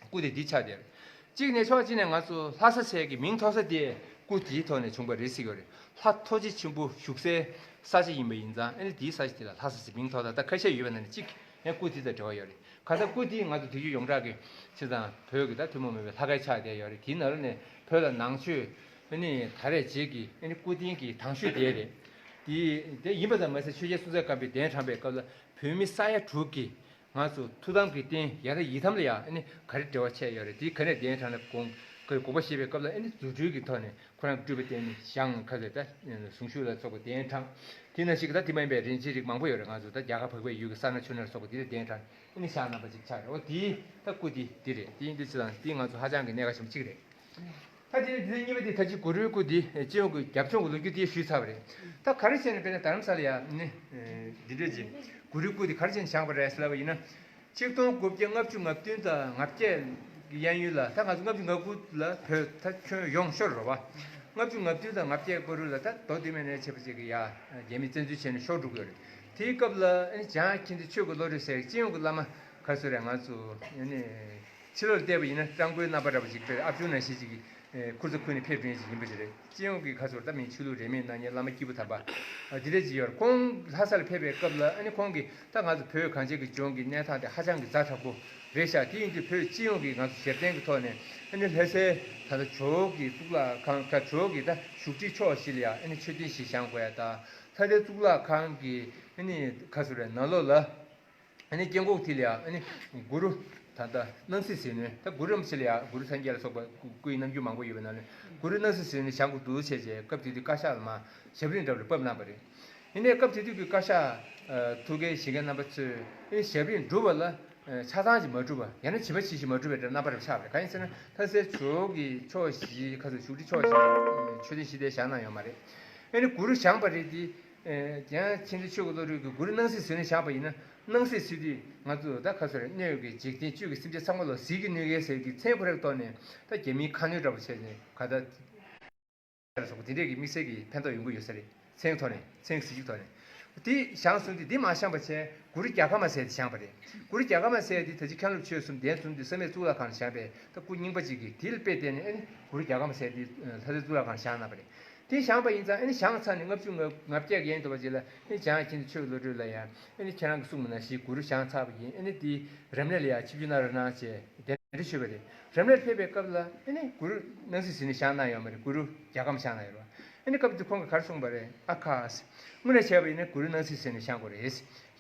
སྐུ་དེ་འདི་ཆགས་བསྡད་ཡོད་རེད། གཅིག་ནས་ཕྱོགས་གཅིག་ནས་ང་ཚོ་ལྷ་ས་ཟེར་གི་མིང་ཐོགས་ས་དེ་སྐུ་དེའི་ཐོག་ནས་བྱུང་བ་རེད་ཟེར་གི་ཡོད་རེད། ལྷ་ཐོགས་རྗེ་ཆེན་པོ་བཞུགས་སའི་ས་ཆ་ཡིན་པ་ཡིན་ཙང་ཨ་ནི་དེའི་ས་ཆ་དེ་ལ་ལྷ་ས་ཟེར་མིང་ཐོགས་ད་ལྟ་ཁ་ཤས་ཡོད་པ་ནང་ནས་གཅིག་ཡང་སྐུ་དེ་དང་འབྲེལ་བ་ཡོད་རེད། གང་ལྟར་སྐུ་དེ་ང་ཚོ་བོད་བརྒྱུད་ཡོངས་གྲགས་ཀྱི་བྱས་ཙང་བོད་ཀྱི་ད་ཐུན་མོང་མིན་པའི་ལྷ་སྐལ་ཆགས་བསྡད་ཡོད་རེད། དེའི་ནང་ལོགས་ནས་བོད་ལ་ནང་ཆོས་ཨ་ནི་ད་རེས་རྗེས་ཀྱི་ཨ་ནི་སྐུ་རྟེན་གྱི་དང་ཤོས་དེ་རེད། དེ་དེ་ཡིན་པ་ཙམ་མ་ཟད་ཆོས་རྒྱལ་སྲོང་བཙན་སྒམ་པོས་གདན་དྲངས་པའི་སྐབས་ལ་བོད་མི་ས་ཡ་དྲུག་གིས་ང་ཚོ་ཐུགས་དམ་གྱི་རྟེན་ཡ་ད་ཡི་དམ་ལ་ཡང་ཨ་ནི་ག་རེ་འབྲེལ་བ་ཆགས་ཡོད་རེད། དེ་ག་ནས་གདན་དྲངས་ན་དགོངས་གི་དགོངས་པ་བཞེས་པའི་སྐབས་ལ་ཨ་ནི་རྫུ་འཕྲུལ་གྱི་ཐོག་ནས་ཁོ་རང་སྤྲུལ་པ་བསྟན་ནས་བཞེངས་ཁ་ཟེར་ད་གཟུངས་གཞུག་ལ་སོགས་པ་གདན་དྲངས། དེ་ནང་བཞིན་གྱི་ད་དེ་མ་ཡིན་པའི་རིན་ཆེན་རིགས་མང་པོ་ཡོད་རེད། ང་ཚོ་ད་རྒྱ་གར་འཕགས་པའི་ཡུལ་གྱི་ས་སྣ་ཆུ་སྣ་ལ་སོགས་པ་དེ་ལ་གདན་དྲངས་ཨ་ནི་བཞེངས་གནང་པ་ཅིག་ཆགས་རེད། འོ་དེ་ད་སྐུ་དེ་འདི་རེད། དེ་ཡིན་དུས་ཚེ་དང་དེ་ང་ཚོ་ཧ་ཅང་གི་གནད་འགག་ཆེན་པོ་གཅིག་རེད། ད་དེ་ནས་དེ་གཉིས་པ་དེ་ད་ཅི་གུ་རུའི་སྐུ་དེ་སྤྱི་ཡོངས་ཀྱི་རྒྱབ་ལྗོངས་ཀྱི་ལོ་རྒྱུས་དེ་ཞུས་ཚར་བ་རེད། ད་ག་རེ་བྱས་ནས་དཔེར་ན་རྡ་རམ་ས་ལ་ཡ་ནི་འདི་འདྲས་ཀྱི་གུ་རུའི་སྐུ་དེ་ག་རེ་བྱས་ནས་བཞེངས་པ་རེད་ཟེར་ལབ་པ་ཡིན་ན། ཆིག་སྟོང་དགུ་བརྒྱ་ལྔ་བཅུ་ང་བདུན་དང་ང་བརྒྱད་ཀྱི་གཡས་གཡོན་ལ་ད་ང་ཚོ་ལྔ་བཅུ་ང་དགུ་ལ་བོད་ད་ཁྱོན་ཡོངས་ཤོར་རེད་བ། ལྔ་བཅུ་ང་བདུན་དང་ང་བརྒྱད་བར་ལ་ད་མདོ་སྟོད་སྨད་ནས་བྱས་པ་ཅིག་གི་ཡ་རྒྱ་མིས་བཙན་འཛུལ་བྱས་ནས་ཤོར་འགྲོ་གི་ཡོད་རེད། དེའི་སྐབས་ལ་ཨ་ནི་འཇང་མཁྱེན་བརྩེ་ཆོས་ཀྱི་བློ་གྲོས་ཟེར་སྤྱི་ཡོངས་ཀྱི་བླ་མ་ག་ཚོད་རེད། ང་ཚོ་ཨ་ནི་ཕྱི་ལོགས་ལ་བལྟས་པ་ཡིན་ན་སྤྲང་པོའི་རྣམ་པ་འདྲ་པོ་ཅིག་དཔེར་ཨབ་ཆུང་ནང་བཞིན་ཅིག་གི་ཁུར་ཚོ་ཁུར་ནས་ཕེབས་མཁན་ཅིག་ཡིན་པ་ཞིག་རེད། སྤྱི་ཡོངས་ཀྱི་ཁ་ཚོར་ད་མིན་ཆོས་ལུགས་རིས་མེད་གནང་མཁན་བླ་མ་སྐྱེས་བུ་དམ་པ་འདི་འདྲ་ཅིག་ཡོད་རེད། ཁོང་ལྷ་ས་ལ་ཕེབས་པའི་སྐབས་ལ་ཨ་ནི་ཁོང་གིས་ད་ང་ཚོ་བོད་གངས་ཅན་གྱི་ལྗོངས་ཀྱི་གནས་སྟངས་དེ་ཧ་ཅང་གི་ཛ་དྲག་པོ་རེད་ཤག་དེ་ཡིན་དུས་བོད་སྤྱི་ཡོངས་ཀྱི་ང་ཚོ་ཞབས་བརྟན་གྱི་ཐོག་ནས་ཨ་ནི་ལྷ་སའི་ད་ལྟ་ཇོ་བོ་གི་གཙུག་ལག་ཁང་ཁ་ཇོ་བོ་གི་ད་བཞུགས་ཁྲིའི་ཕྱོགས་བཞི་ལ་ཡང་ཨ་ནི་མཆོད་རྟེན་ཞིག་བཞེངས་དགོས་ཡ་ད་ལྷ་སའི་གཙུག་ལག་ཁང་གི་ཨ་ནི་ཁ་ཚོར་རེད་ནང་ལོགས་ལ། ཨ་ནི་སྐྱེ་འགོག་དེ་ལ་ཡང་ཨ་ནི་གུ་རུ་ད་ལྟ་སྣང་སྲིད་ཟིལ་གནོན་ད་གུ་རུ་རིན་པོ་ཆེ་ལ་ཡང་གུ་རུ་སངས་རྒྱས་ལ་སོགས་པ་སྐུ་ཡི་རྣམ་འགྱུར་མང་པོ་ཡོད་པའི་ནང་ནས་གུ་རུ་སྣང་སྲིད་ཟིལ་གནོན་བཞེངས་དགོས་འདུག་བྱས་རྗེས་སྐབས་དེ་དུས་བཀའ་ཤག་ལ་མར་ཞབས་རིམ་འདྲ་པོ་ཕབ་གནང་བ་རེད། དེ་ནས་སྐབས་དེ་དུས་ཀྱི་བཀའ་ཤག་ཨ་ཐུགས་འགན་བཞེས་མཁན་རྣམ་པ་ཚོས་ཨེ་ཞབས་རིམ་སྒྲུབ་པ་ལ་ཨ་ཆ་ཚང་ཞིག་མ་སྒྲུབ་པ་ཡང་ན་བྱིས་པ་ཆེ་ཞིག་མ་སྒྲུབ་པའི་འདྲ་རྣམ་པ་རེ་ཆགས་པ་རེད། གང་ཡིན་ཟེར་ན་ལྷ་སའི་ཇོ་བོ་གི་ཕྱོགས་བཞི་ཁ་སང་བཞུགས་ཁྲི་ཕྱོགས་བཞི་མཆོད་རྟེན་བཞི་དེ་བཞེངས་གནང་ཡོད་མ་རེད། ཨ་ནི་གུ་རུ་བཞེངས་པ་རེད་དེ། ཨེ་ཡང་མཁྱེན་བརྩེ་ཆོས་ཀྱི་བློ་གྲོས་ཀྱིས་གུ་རུ་སྣང་སྲིད་ཟེར་ནས་བཞེངས་པ་ཡིན་ན་སྣང་སྲིད་ཟེར་དུས་ང་ཚོ་ད་ག་ཚོད་རེད། སྣོད་ཀྱི་འཇིག་རྟེན་བཅུད་ཀྱི་སེམས་ཅན་ཚང་མ་ལ་ཟིལ་གྱིས་གནོན་མཁན་ཟེར་གྱི་མཚན་ཁོ་རའི་ཐོག་ནས་ད་རྒྱ་མིའི་ཁ་གནོན་འདྲ་པོ་བྱས་ནས་ག་ད། སོགས་དེ་འདྲས་ཀྱི་དམིགས་བསལ་གྱི་ཕན་ཐོགས་ཡོང་གི་ཡོད་ས་རེད། མཚན་ཐོག་ནས་མཚན་གཟི་བརྗིད་ཐོག་ནས་དེ་བཞེངས་སོང་དུས་དེ་མ་བཞེངས་པ་བྱས་གུ་རུ་རྒྱ་གར་མ་ཟེར་དེ་བཞེངས་པ་རེད། གུ་རུ་རྒྱ་གར་མ་ཟེར་དེ་ད་ཅི་མཁན་སློབ་ཆོས་གསུམ་གདན་འཛོམས་དུས་བསམ་ཡས་གཙུག་ལག་ཁང་ལ་བཞེངས་པས་ད་སྐུ་རྙིང་པ་ཅིག་གིས་དེ་ལ་དཔེ་བལྟས་ནས་ཨ་ནི་གུ་རུ་རྒྱ་གར་མ་ཟེར་དེ་ལྷ་སའི་གཙུག་ལག་ཁང་བཞེངས་གནང་བ་རེད། དེ་བཞེངས་པ་ཡིན་ཙང་ཨ་ནི་བཞེངས་ཚར་ནས་ལྔ་བཅུ་ང་བརྒྱད་ཀྱི་ཡན་དུ་བ་ཅིག་ལ་ཨ་ནི་འཇམ་དབྱངས་མཁྱེན་བརྩེ་ཆོས་ཀྱི་བློ་གྲོས་ལ་ཡང་ཨ་ནི་ཁྱེད་རང་གིས་གསུངས་པ་ནང་བཞིན་གུ་རུ་བཞེངས་ཚར་བ་ཡིན། ཨ་ནི་དེ་རབ་གནས་ལ་ཡང་ཆིབས་བསྒྱུར་གནང་རོགས་གནང་བྱས། གདན་འདྲེན་ཞུས་པ་རེད། རབ་གནས་ཕེབས་པའི་སྐབས་ལ་ཨ་ནི་གུ་རུ་སྣང་སྲིད་ཟེར་ནས་བཞེངས་གནང་ཡོད་མ་རེད། གུ་རུ་རྒྱ་གར་མ་བཞེངས་གནང་ཡོད་རེད། ཨ་ནི་སྐབས་དེ་ཁོང་གིས་ག་རེ་གསུངས་པ་རེད། ཨ་ཁ། དངོས་གནས་བྱས་པ་ཡིན་ན་གུ་རུ་སྣང་སྲིད་ཟེར་ནས་བཞེངས་དགོས་རེད།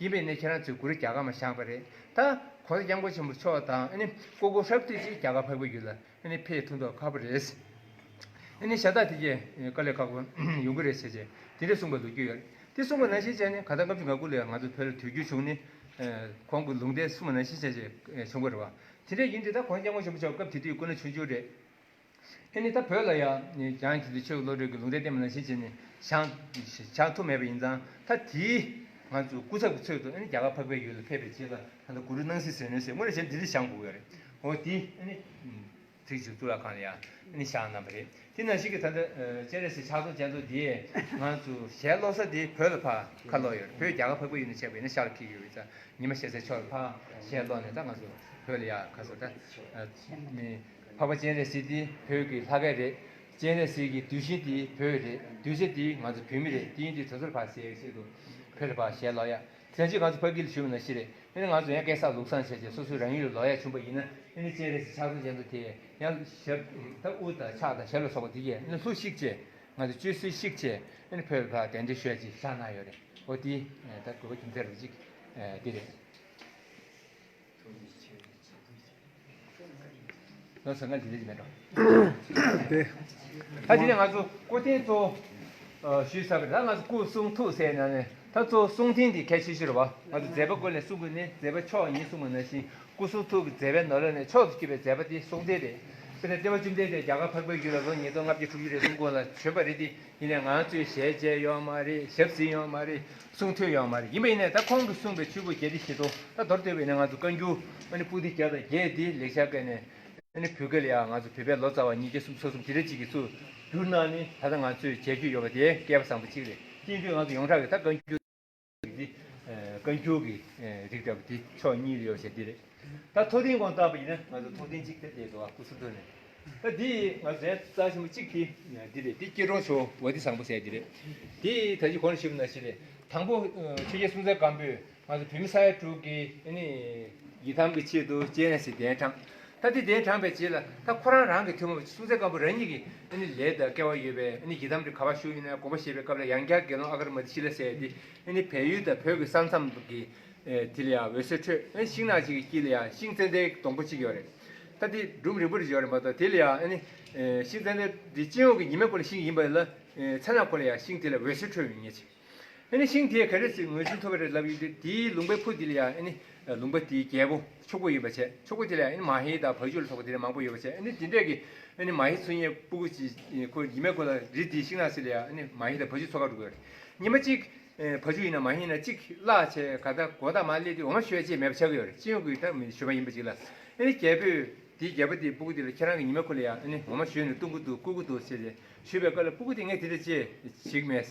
ཡིན་པས་ན་ཁྱེད་རང་ཚོས་གུ་རུ་རྒྱ་གར་མ་བཞེངས་པ་རེད། ད་གོང་ས་སྐྱབས་མགོན་ཆེན་པོ་མཆོག་དང་ཨ་ནི་སྐུ་འཁོར་ཧྲག་བསྡུས་ཅིག་རྒྱ་གར་འཕགས་པའི་ཡུལ་ལ་ཨ་ནི་ཕེབས་ཐུབ་མདོག་ཁ་པོ་རེད། ཨ་ནི་ཤ་སྟག་དེ་གས་དཀའ་ལས་ཁག་པོ་ཡོང་གི་རེད་ཟེར་བྱས་དེ་འདྲ་གསུངས་པ་ལོ་རྒྱུས་ཡོད་རེད། དེ་གསུངས་པ་ནང་བཞིན་བྱས་ནས་ག་ད་ལྔ་བཅུ་ང་དགུ་ལ་ང་ཚོ་བོད་ལ་དུས་འགྱུར་བྱུང་ནས་ཁོང་གི་ལུང་བསྟན་གསུངས་པ་ནང་བཞིན་བྱས་བྱས་བྱུང་བ་རེད་བ། དེ་འདྲ་ཡིན་དུས་ད་གོང་ས་སྐྱབས་མགོན་ཆེན་པོ་མཆོག་སྐབས་དེ་དུས་སྐུ་ན་ཆུང་ཆུང་རེད། ཨ་ནི་ད་བོད་ལ་ཡང་འཇམ་དབྱངས་རྒྱ་མཚོ་ཆོས་ཀྱི་བློ་གྲོས་ཀྱི་ལུང་བསྟན་བསྟན་པ་ནང་བཞིན་བྱས་ནས་བཞེངས་བཞེངས་ཐུབ་མེད་པ་ཡིན་ཙང་ད་དེའི་ང་ཚོ་སྐུ་ཚབ་ཀྱི་ཚུལ་དུ་ཨ་ནི་རྒྱ་གར་འཕགས་པའི་ཡུལ་ལ་ཕེབས་པའི་རྗེས་ལ་ད་ལྟ་གུ་རུ་སྣང་སྲིད་ཟེར་ནས་ཟེར་དངོས་གནས་བྱས་ན་འདི་འདྲ་བཞེངས་དགོས་ཀྱི་རེད། འོ་དེ་ཨ་ནི་ཚིག་ཅིག་གཙུག་ལག་ཁང་ལ་ཡང་ཨ་ནི་བཞེངས་གནང་བ་རེད། དེ་ནང་བཞིན་གྱི་ད་ལྟ་སྤྱན་རས་གཟིགས་ཕྱག་རྡོར་རྒྱ་མཚོ་འདི་ང་ཚོ་ཞལ་སློག་ས་འདི་བོད་ལ་ཕར་ཁ་ལོག་ཡོད་རེད། བོད་རྒྱ་གར་འཕགས་པའི་ཡུལ་ནས་བྱས་པ་ཡིན་ན་ཤར་ལ་འཁེལ་གྱི་ཡོད་པ་ཡིན་ཙང་ཉི་མ་ཤར་སའི་ཕྱོགས་ལ་ཕར་ཞལ་སློག་ནས་ད་ང་ཚོ་བོད་ལ་ཡར་ཁ་སོ་ད་ནི། འཕགས་པ་སྤྱན་རས་གཟིགས་འདི་བོད་ཀྱི་ལྷ་སྐལ་རེད། སྤྱན་རས་གཟིགས་ཀྱི་གདུལ་ཞིང་འདི་བོད་རེད། གདུལ་བྱ་འདི་ང་ཚོ་བོད་མི་རེད། དེ་ཡིན་དུས་དེ་ཚོར་ཕར་ཟེར་ཡག་ཆེད་དུ་བོད་ལ་ཕར་ཞལ་ལོག་ཡག་དེ་ཚོ་ང་ཚོ་ཕ་གི་ལ་ཞུས་པ་ནང་བཞིན་རེད། ཨ་ནི་ང་ཚོ་ཡང་སྐལ་བཟང་ལུགས་བཟང་བྱས་བྱས་སོ་སོའི་རང་ཡུལ་ལ་ལོག་ཡག་བྱུང་པ་ཡིན་ན་ཨ་ནི་སྤྱན་རས་གཟིགས་ཕྱག་རྡོར་རྒྱ་མཚོ་དེ་ཡང་ཞབས་ད་དབུ་དང་ཕྱག་དང་ཞབས་ལ་སོགས་པ་དེ་གས་ཨ་ནི་ལྷུ་བཤིག་བྱས་ང་ཚོ་བཅོས་སྲོལ་བཤིག་བྱས་ཨ་ནི་བོད་ལ་ཕར་གདན་འདྲེན་ཞུ་ཡག་ཅིག་བཞག་གནང་ཡོད་རེད། འོ་དེ་ད་དགོས་པ་རྒྱུ་མཚན་རུ་གཅིག་འདི་རེད། ལོ་ཟེར་ང་འདི་འདྲ་ཅིག་མེད་འགྲོ། དེ། ད་དེ་ནས་ང་ཚོ་སྐུ་རྟེན་གཙོ་བོ་ཞུས་ཚར་བ་རེད། ད་ང་ཚོ་སྐུ་གསུང་ཐུགས་ཟེར་ན་ནས་ད་གཙོ་བོ་གསུང་རྟེན་འདི་གལ་ཆེ་ཤོས་རེད་བ། ང་ཚོ་མཛད་པ་ཀུན་ལས་གསུང་དགོས་ནས་མཛད་པ་མཆོག་ཡིན་གསུངས་པ་ནང་བཞིན་སྐུ་གསུང་ཐུགས་ཀྱི་མཛད་པའི་ནང་ལོགས་ནས་མཆོག་ཏུ་གྱུར་པའི་མཛད་པ་དེ་གསུང་རྟེན་རེད། དཔེར་ན་སྟོན་པ་བཅོམ་ལྡན་འདས་རྒྱ་གར་འཕགས་པའི་ཡུལ་ལ་ལོ་ཉིས་སྟོང་ལྔ་བརྒྱ་དྲུག་ཅུ་རེ་གསུམ་གོང་ལ་བྱོན་པ་རེད་དེ། ཡིན་ནའི་ང་ཚོས་ཞལ་མཇལ་ཡོད་མ་རེད། ཞབས་ཟིན་ཡོད་མ་རེད། གསུང་ཐོས་ཡོད་མ་རེད། ཡིན་པ་ཡིན་ནའི་ད་ཁོང་གིས་གསུངས་པའི་ཆོས་ཕུང་བརྒྱད་ཁྲི་བཞི་སྟོང་ད་མདོར་བསྡུས་པ་ཡིན་ན་ང་ཚོ་བཀའ་འགྱུར་ཨ་ནི་པོ་ཏི་བརྒྱ་དང་བརྒྱད་འདི་ལེགས་སྦྱར་སྐད་ནས་ཨ་ནི་བོད་སྐད་ལ་ཡང་ང་ཚོ་བོད་པའི་ལོ་ཙཱ་བ་ཉིས་བརྒྱ་སུམ་ཅུ་སོ་གསུམ་དེ་འདྲ་ཅིག་གིས་ཚུར་བསྒྱུར་གནང་ནས་ད་ལྟ་ང་ཚོས་མཇལ་རྒྱུ་ཡོད་པ་དེ་སྐལ་པ་བཟང་པོ་གཅིག་རེད། དེ་ཡིན་དུས་ང་ཚོ་ཡོངས་གྲགས་ཀྱི་ད་བཀའ་འགྱུར་འདི་བཀའ་འགྱུར་གྱི་རིགས་འདྲ་པོ་འདི་ཕྱོགས་གཉིས་ལ་ཡོད་བྱས་འདི་རེད། ད་ཐུགས་རྟེན་སྐོར་བཏགས་པ་ཡིན་ན་ང་ཚོ་ཐུགས་རྟེན་གཅིག་དེ་དེ་འདུག་ཨ། སྐུ་གསུང་ཐུགས་ནས་ད་འདི་ང་ཚོ་ཡང་རྩ་ཆེན་པོ་གཅིག་དེ་འདི་རེད། འདི་སྐྱེ་འགྲོ་ཆོ་བ་འདི་བཟང་པོ་ཟེར་འདི་རེད། འདི་ད་ཅི་གོང་ལ་ཞུས་པ་ནང་བཞིན་རེད། དང་པོ་ཆོས་རྒྱལ་སྲོང་བཙན་སྒམ་པོས་ང་ཚོ་བོད་མི་ས་ཡ་དྲུག་གི་ཨ་ནི་ཡི་དམ་གྱི་ཆེད་དུ་སྤྱན་རས་གཟིགས་གདན་དྲངས། ད་དེ་གདན་དྲངས་པའི་རྗེས་ལ་ད་ཁོ་རང་རང་གི་ཐུན་མོང་སྲོང་བཙན་སྒམ་པོ་རང་ཉིད་ཀྱི་ཨ་ནི་ལས་དང་སྐལ་བ་ཡོད་པའི་ཨ་ནི་ཡི་དམ་དེ་ག་པར་བཞུགས་ཡོད་ན་དགོངས་པ་བཞེས་པའི་སྐབས་ལ་ཡང་བསྐྱར་དགེ་སློང་ཨ་ག་རུ་མ་ཏི་ཤི་ལ་ཟེར་ཏེ་ཨ་ནི་བལ་ཡུལ་དང་བོད་ཀྱི་ས་མཚམས་ཀྱི་དེ་ལ་ཡང་འོད་ཟེར་འཕྲོས། ཨ་ནི་ཤིང་ནགས་གཅིག་གི་དཀྱིལ་ལ་ཡང་ཤིང་ཙན་དན་སྡོང་པོ་གཅིག་ཡོད་རེད། ད་དེ་སྒྲུང་རིང་པོ་རེ་ཡོད་རེད་མ་གཏོགས་དེ་ལ་ཡང་ཨ་ནི་ཤིང་ཙན་དན་དེ་སྤྱི་ཡོངས་ཀྱི་ཉི་མའི་འཁོར་ལ་ཤིང་ཡིན་པ་ལ་མཚན་ནག་འཁོར་ལ་ཡང་ཤིང་དེ་ལ་འོད་ཟེར་འཕྲོས་ཡོད་ངེས་ཅིག་ཨ་ནི་ཤིང་དེས་ག་རེ་ཟེར་ངོས་འཛིན་ཐུབ་པ་རེད་ལབ་ཡོད་དུས་དེའི་ལུང་པའི་ཕུ་དེ་ལ་ཡང་ཨ་ནི་ལུང་པ་དེའི་རྒྱལ་པོ་ཕྱུག་པོ་ཡིན་པ་བྱས། ཕྱུག་པོ་དེ་ལ་ཡང་ཨ་ནི་མ་ཧེ་དང་བ་ཕྱུགས་ལ་སོགས་པ་དེ་འདྲ་མང་པོ་ཡོད་པ་བྱས། ཨ་ནི་དེ་འདྲས་ཀྱི་ཨ་ནི་མ་ཧེ་འཚོལ་མཁན་ཕྲུ་གུ་ཅིག་ཁོ་ཉི་མའི་འཁོར་ལ་རི་དེའི་ཤིང་ནགས་གསེབ་ལ་ཡང་ཨ་ནི་མ་ཧེ་དང་བ་ཕྱུགས་འཚོ་ག་འགྲོ་གི་ཡོད་རེད། ཉི་མ་གཅིག་བ་ཕྱུགས་ཡིན་ན་མ་ཧེ་ཡིན་ན་གཅིག་བརླག་བྱས་ག་ད་མགོ་ཐག་མར་སླེབས་དུས་འོ་མ་བཞོ་ཡ་ཅིག་མེད་པ་ཆགས་ཀྱི་ཡོད་རེད། སྤྱི་ཡོངས་ཀྱི་ད་མི་བཞོ་མ་ཡིན་པ་ཅིག་ལ། ཨ་ནི་རྒྱལ་པོས་དེའི་རྒྱལ་པོ་དེའི་ཕྲུ་གུ་དེ་ལ་ཁྱེད་རང་གི་ཉི་མའི་འཁོར་ལ་ཡང་ཨ་ནི་འོ་མ་བཞོས་ནས་བཏུང་གི་འདུག་བསྐུར་གི་འདུག་ཟེར་ཏེ་ཞུས་པའི་སྐབས་ལ་ཕྲུ་གུ་དེ་ངས་དེ་འདྲ་ཅིག་བྱེད་ཀྱི་མེད།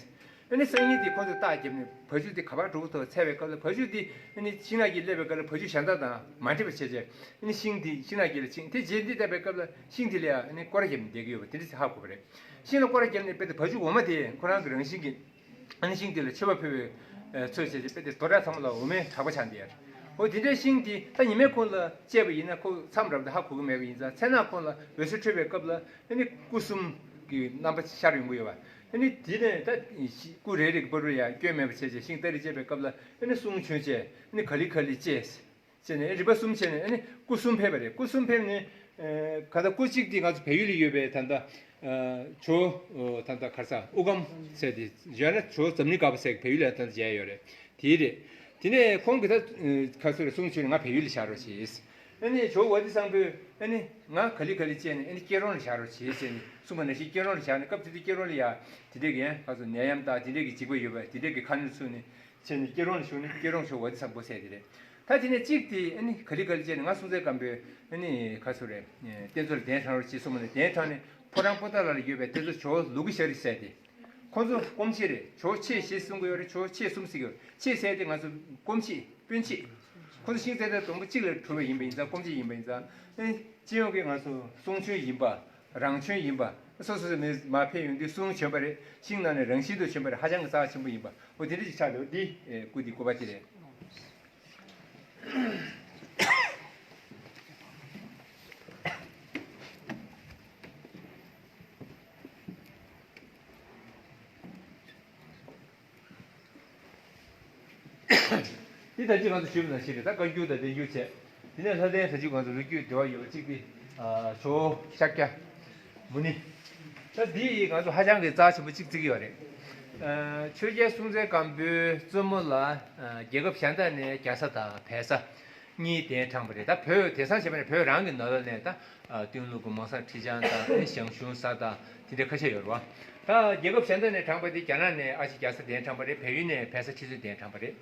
ཨ་ནི་སང་ཉིན་དེ་ཁོ་ཚོས་རྟགས་བརྒྱབ་ནས་བ་ཕྱུགས་དེ་ག་པར་འགྲོ་གི་འདུག་འཚོལ་བའི་སྐབས་ལ་བ་ཕྱུགས་དེ་ཨ་ནི་ཤིང་ནགས་ཀྱི་སླེབས་པའི་སྐབས་ལ་བ་ཕྱུགས་གཞན་དག་དང་མ་འདྲེས་པ་བྱས་བྱས་ཨ་ནི་ཤིང་དེ་ཤིང་ནགས་དཀྱིལ་ལ་ཕྱིན། དེ་རྗེས་འདི་བལྟས་པའི་སྐབས་ལ་ཤིང་དེ་ལ་ཡང་ཨ་ནི་སྐོར་ར་བརྒྱབ་ནས་བསྡད་ཀྱི་ཡོད་པ་དེ་འདྲ་ཅིག་ཧ་གོ་བ་རེད། ཤིང་ལ་སྐོར་ར་བརྒྱབ་ནས་བལྟས་ཏེ་བ་ཕྱུགས་འོ་མ་དེ་ཁོ་རང་གི་རང་བཞིན་གྱིས་ཨ་ནི་ཤིང་དེ་ལ་མཆོད་པ་ཕུལ་བའི་ཚུལ་བྱས་ཏེ་དཔེ་དེ་དོ་ར་ཚང་མ་ལ་འོ་མའི་གྲགས་པ་ཆགས་འདུག་ཡ། འོ་དེ་འདྲའི་ཤིང་དེ་ད་ཉི་མའི་འཁོར་ལ་བཅད་པ་ཡིན་ན་ཁོ་མཚམས་རབ་ཏུ་ཧ་གོ་གི་མེད་པ་ཡིན་ཙང་མཚན་ནག་འཁོར་ལ་འོད་ཟེར་འཕྲོས་པའི་སྐབས་ལ་ཨ་ནི་སྐུ་གསུམ་གྱི་རྣམ་པ་ཤར་ཡོང་གི་ཡོད་པ། ཨ་ནི་དེ་ནས་ད་སྐུ་རེ་རེ་གི་བར་དུ་ཡང་སྐྱོན་མེད་པ་བྱས་བྱས་ཤིང་སྟ་རེ་བཅད་པའི་སྐབས་ལ་ཨ་ནི་གསུང་བྱོན་བྱས་ཨ་ནི་ག་ལེ་ག་ལེ་བཅད། བྱས་ནས་རིམ་པ་གསུམ་བྱས་ནས་ཨ་ནི་སྐུ་གསུམ་ཕེབས་པ་རེད། སྐུ་གསུམ་ཕེབས་ནས་ཨ་ག་ད་སྐུ་གཅིག་དེ་ང་ཚོ་བལ་ཡུལ་ལ་ཡོད་པའི་ད་ལྟ་ ཇོ་ད་ལྟ་ག་རེ་ཟ་དབུ་སྒམ་ཟེར་དེ་ཡང་ན་ཇོ་འཛམ་གླིང་དཀར་པོ་ཟེར་བལ་ཡུལ་ལ་ད་ལྟ་མཇལ་ཡོད་རེད། དེ་རེད། དེ་ནས་ཁོང་གིས་ད་ག་རེ་ཟེར་གསུང་བྱས་ནས་ང་བལ་ཡུལ་ལ་བཞག་རོགས་བྱེད། ཨ་ནི་ཇོ་བོ་ཝ་ཏི་སང་ཕོས་ཨ་ནི་ང་ག་ལེ་ག་ལེ་བྱས་ནས་ཨ་ནི་སྐྱེ་རོང་ལ་བཞག་རོགས་བྱེད་ཟེར་ནས་གསུངས་པ་ནང་བཞིན་སྐྱེ་རོང་ལ་བཞག་ནས་སྐབས་དེ་དུས་སྐྱེ་རོང་ལ་ཡ་དེ་འདྲས་ཀྱི་ཡང་ག་ཚོད་ནད་ཡམས་དང་དེ་འདྲས་ཀྱི་འཇིགས་པ་ཡོད་པ་དེ་འདྲས་ཀྱི་ཁ་སྣོན་ཚུགས་ནས་བྱས་ནས་སྐྱེ་རོང་ལ་བཞུགས་ནས་སྐྱེ་རོང་ཇོ་བོ་ཝ་ཏི་སང་ཕོ་ཟེར་དེ་རེད། ད་དེ་ནས་གཅིག་དེ་ཨ་ནི་ག་ལེ་ག་ལེ་བྱས་ནས་ང་སྲོང་བཙན་སྒམ་པོས་ཨ་ནི་ག་ཚོད་རེད། བསྟན་འཛིན་ལ་གདན་དྲངས་རོགས་བྱེད་གསུངས་པ་ནས་གདན་དྲངས་ནས་ཕོ་བྲང་པོ་ཏཱ་ལ་ལ་ཡོད་པའི་དེ་ཚོ་ཇོ་བོ་ལུ་གུ་ཤ་རི་ཟེར་ཏེ། ཁོ་ཚོ་སྐོམ་ཆེད་རེད། ཇོ་བོ་ཆེ་ཞེས་གསུང་གི་ཡོད་རེད། ཇོ་བོ་ཆེ་གསུམ་ཟེར་གི་ཡོད་རེད། ཆེ་ཟེར་དེ་ང་ཚོ་སྐོམ་ཆེད་དཔོན་ཆེད། ཁོ་ཚོ་ཤིང་རྩ་དང་སྡོང་པོ་གཅིག་ལས་གྲུབ་པ་ཡིན་པ་ཡིན་ཙང་སྐོམ་ཆེད་ཡིན་པ་ཡིན་ཙང་། ཨེ་སྤྱི་ཡོངས་ཀྱི་ང་ཚོ་གསུང་ཆོས་ཡིན་པ། རང་བྱོན་ཡིན་པ། སོ་སོ་སོ་མི་མ་ཕེབས་ཡོང་དུས་གསུང་བྱོན་པ་རེད། ཤིང་ནང་ནས་རང་བཞིན་དུ་བྱོན་པ་རེད། ཧ་ཅང་གི་རྩ་ཆེན་པོ་ཡིན་པ། འོ་དེ་འདྲ་ཞིག་ཆགས་འདུག་འདི་ཨེ་སྐུ་འདི་སྐུ་པར་ཅིག་རེད། འདི་ད་ཅི་ང་ཚོ་ཞུས་པ་ནང་བཞིན་རེད། ད་བཀའ་འགྱུར་དང་བསྟན་འགྱུར་བྱས། དེ་ནས་ལྷ་ལྡན་ས་བཅུ་ང་ཚོ་ལོ་རྒྱུས་འབྲེལ་བ་ཡོད་པ་གཅིག་དེ་ཇོ་བོ་ཤཱཀྱ་མུ་ནི། ད་འདི་ཡིས་ང་ཚོ་ཧ་ཅང་གི་རྩ་ཆེན་པོ་གཅིག་བརྩི་གི་ཡོད་རེད། ཆོས་རྒྱལ་སྲོང་བཙན་སྒམ་པོའི་བཙུན་མོ་ལ་རྒྱལ་ཁབ་གཞན་དག་ནས་རྒྱ་བཟའ་དང་བལ་བཟའ་གཉིས་གདན་དྲངས་པ་རེད། ད་བོད་དེང་སང་བྱས་པ་ནས་བོད་རང་གི་ནང་ལོགས་ནས་ད་སྟོད་ལུང་གི་མོ་བཟའ་ཁྲི་བྱང་དང་ཞང་ཞུང་བཟའ་དང་དེ་འདྲ་ཁ་ཤས་ཡོད་རེད་བ། ད་རྒྱལ་ཁབ་གཞན་དག་ནས་དྲངས་པ་དེ་རྒྱ་ནག་ནས་ཨ་ཅེ་རྒྱ་བཟའ་གདན་དྲངས་པ་རེད། བལ་ཡུལ་ནས་བལ་བཟའ་ཁྲི་བཙུན་གདན་དྲངས་པ་རེད།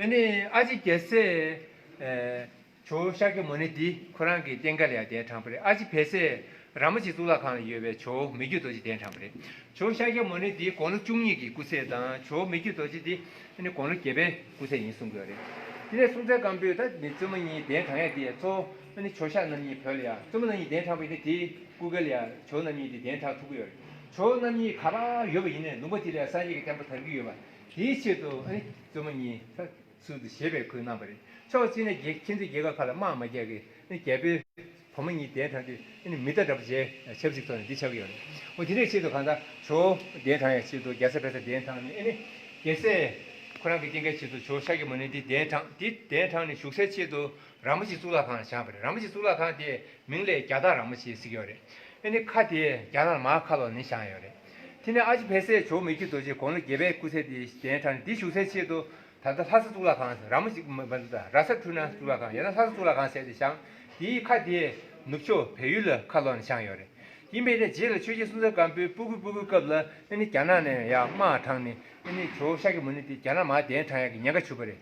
ཨ་ནི་ཨ་ཅེ་རྒྱལ་སྲས་ཇོ་བོ་ཤཱཀྱ་མུ་ནེ་འདི་ཁོ་རང་གི་རྟེན་ཁ་ལ་ཡང་གདན་དྲངས་པ་རེད། ཨ་ཅེ་བལ་སྲས་ར་མ་ཅི་གཙུག་ལག་ཁང་ལ་ཡོད་པའི་ཇོ་བོ་མི་བསྐྱོད་རྡོ་རྗེ་གདན་དྲངས་པ་རེད། ཇོ་བོ་ཤཱཀྱ་མུ་ནེ་འདི་དགུང་ལོ་བཅུ་གཉིས་ཀྱི་སྐུ་ཚད་དང་ཇོ་བོ་མི་བསྐྱོད་རྡོ་རྗེ་འདི་ཨ་ནི་དགུང་ལོ་བརྒྱད་པའི་སྐུ་ཚད་ཡིན་གསུང་གི་ཡོད་རེད། དེ་ནས་སྲོང་བཙན་སྒམ་པོས་ད་ནི་བཙུན་མོ་གཉིས་གདན་དྲངས་ཡ་དེ་གཙོ་བོ་ཨ་ནི་ཇོ་ཤཱཀ་རྣམ་གཉིས་བོད་ལ་ཡ། བཙུན་མོ་རྣམ་གཉིས་གདན་དྲངས་པ་ཡིན་ན་དེའི་སྐུ་སྒེར་ལ་ཡ་ཇོ་བོ་རྣམ་གཉིས་དེ་གདན་དྲངས་ཐུབ་ཀྱི་ཡོད་རེད། ཇོ་བོ་རྣམ་གཉིས་ག་པར་ཡོད་པ་ཡིན་ནའི་ལུང་པ་དེ་ལ་ཡ་སངས་རྒྱས་ཀྱི་བསྟན་པ་དར་གྱི་ཡོད་པ། དེའི་ཆེད་དུ་ཨ་ནི་བཙུན་མོ་གཉིས་ད། ཚུལ་དུ་ཞེས་པའི་ཁུལ་གནང་བ་རེད། ཕྱོགས་གཅིག་ནས་རྒྱལ་ཁྱེད་ཚོའི་རྒྱལ་ཁབ་ཁག་ལ་དམག་མ་རྒྱག་གི་ནི་རྒྱལ་པོའི་བུ་མོ་གཉིས་གདན་དྲངས་དུས་ཨ་ནི་མི་རྟ་འདྲ་པོ་བྱས་ཆབ་སྲིད་ཐོག་ནས་འདི་ཆགས་ཀྱི་ཡོད་རེད། འོ་དེ་འདྲའི་ཆེད་དུ་གང་ལྟར་ཇོ་བོ་གདན་དྲངས་ཡ་ཆེད་དུ་རྒྱ་བཟའ་བལ་བཟའ་གདན་དྲངས་ནས་ཨ་ནི་རྒྱལ་སྲས་ཁོ་རང་གི་རྟེན་ཁའི་ཆེད་དུ་ཇོ་བོ་ཤཱཀྱ་མུ་ནེ་འདི་གདན་དྲངས། འདི་གདན་དྲངས་ནས་བཞུགས་སའི་ཆེད་དུ་ར་མ་ཅི་གཙུག་ལག་ཁང་ལ་བཞེངས་པ་རེད། ར་མ་ཅི་གཙུག་ལག་ཁང་དེ་མིང་ལ་རྒྱ་སྟག་ར་མ་ཅི་ཟེར་གྱི་ཡོད་རེད། ཨ་ནི་ཁ་དེ་རྒྱ་ནག་མར་ཁ་ལོག་ནས་བཞེངས་ཡོད་རེད། དེ་ནས་ཨ་ཅེ་བལ་སྲས་ཇོ་བོ་མི་བསྐྱོད་རྡོ་རྗེ་དགུང་ལོ་བརྒྱད་པའི་སྐུ་ཚེ་དེ་གདན་དྲངས་ནས་འདི་བཞུགས་སའི་ཆེད་དུ་ད་ལྟ་ལྷ་ས་གཙུག་ལག་ཁང་ར་མ་ཅི་མ་མ་ར་ས་འཕྲུལ་སྣང་གཙུག་ལག་ཁང་ཡང་ན་ལྷ་ས་གཙུག་ལག་ཁང་ཟེར་ཏེ་བཞེངས། དེའི་ཁ་དེ་ནུབ་ཕྱོགས་བལ་ཡུལ་ལ་ཁ་ལོག་ནས་བཞེངས་ཡོད་རེད། ཡིན་པས་ན་རྗེས་ལ་ཆོས་རྒྱལ་སྲོང་བཙན་སྒམ་པོའི་སྤུ་གུ་སྤུ་གུའི་སྐབས་ལ་ཨ་ནི་རྒྱ་ནག་ནས་ཡར་དམག་དྲངས་ནས་ཨ་ནི་ཇོ་བོ་ཤཱཀྱ་མུ་ནེ་དེ་རྒྱ་ནག་མར་གདན་དྲངས་ཡག་གི་ཉེན་ཁ་བྱུང་བ་རེད།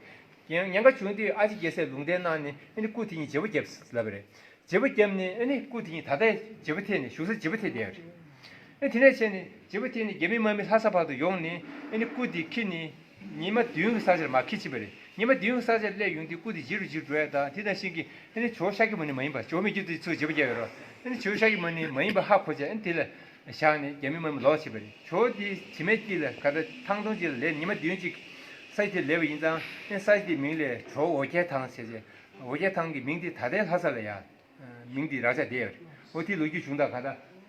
ཉེན་ཉེན་ཁ་བྱུང་དུས་ཨ་ཅེ་རྒྱལ་སྲས་ལུང་བསྟན་གནང་ནས་ཨ་ནི་སྐུ་དེ་ཉིད་བརྗེ་པོ་བརྒྱབ་ལབ་པ་རེད། བརྗེ་པོ་བརྒྱབ་ནས་ཨ་ནི་སྐུ་དེ་ཉིད་ད་ལྟའི་བརྗེ་པོ་ཐེབས་ནས་བཞུགས་ས་བརྗེ་པོ་ཐེབས་བསྡད་ཡོད་རེད། ཨ་དེ་ནས་བྱས་ནས་བརྗེ་པོ་ཐེབས་ནས་རྒྱ་མི་དམག་མི་ལྷ་ས་བར་དུ་ཡོང་ནས་ཨ་ནི་སྐུ་དེ་འཁྱེར་ནས་ཉི་མ་བདུན་གྱི་ས་ཆར་མར་འཁྱེར་ཕྱིན་པ་རེད། ཉི་མ་བདུན་གྱི་ས་ཆར་སླེབས་ཡོང་དུས་སྐུ་དེ་ལྗིད་རུ་ལྗིད་རུ་འགྲོ་ཡ་དང་དེ་དང་ཤིང་གི་ཨ་ནི་ཇོ་བོ་ཤཱཀྱ་མུ་ནེ་མ་ཡིན་པ་ཇོ་བོ་མི་བསྐྱོད་རྡོ་རྗེ་ཚུར་བརྗེ་པོ་བརྒྱབ་ཡོད་རེད། ཨ་ནི་ཇོ་བོ་ཤཱཀྱ་མུ་ནེ་མ་ཡིན་པ་ཧ་གོ་བྱས་ཨ་ནི་དེ་ལ་བཞག་ནས་རྒྱ་མི་དམག་མི་ལོག་ཕྱིན་པ་རེད། ཇོ་བོ་དེ་བྱེ་མའི་དཀྱིལ་ལ་ག་ད་ཐང་སྟོང་ཅིག་ལ་ལས་ཉི་མ་བདུན་ཅིག་ས་ཆ་དེར་སླེབས་པ་ཡིན་ཙང་ཨ་ནི་ས་ཆ་དེའི་མིང་ལ་ཇོ་བོ་འོ་བརྒྱལ་ཐང་ཟེར་བྱས། འོ་བརྒྱལ་ཐང་གི་མིང་དེ་ད་ལྟའི་ལྷ་ས་ལ་ཡ། མིང་འདི་རག་ཆ་དེ་ཡོད་རེད། འོ་དེའི་ལོ་རྒྱུས་བྱུང་དང་ག་ད་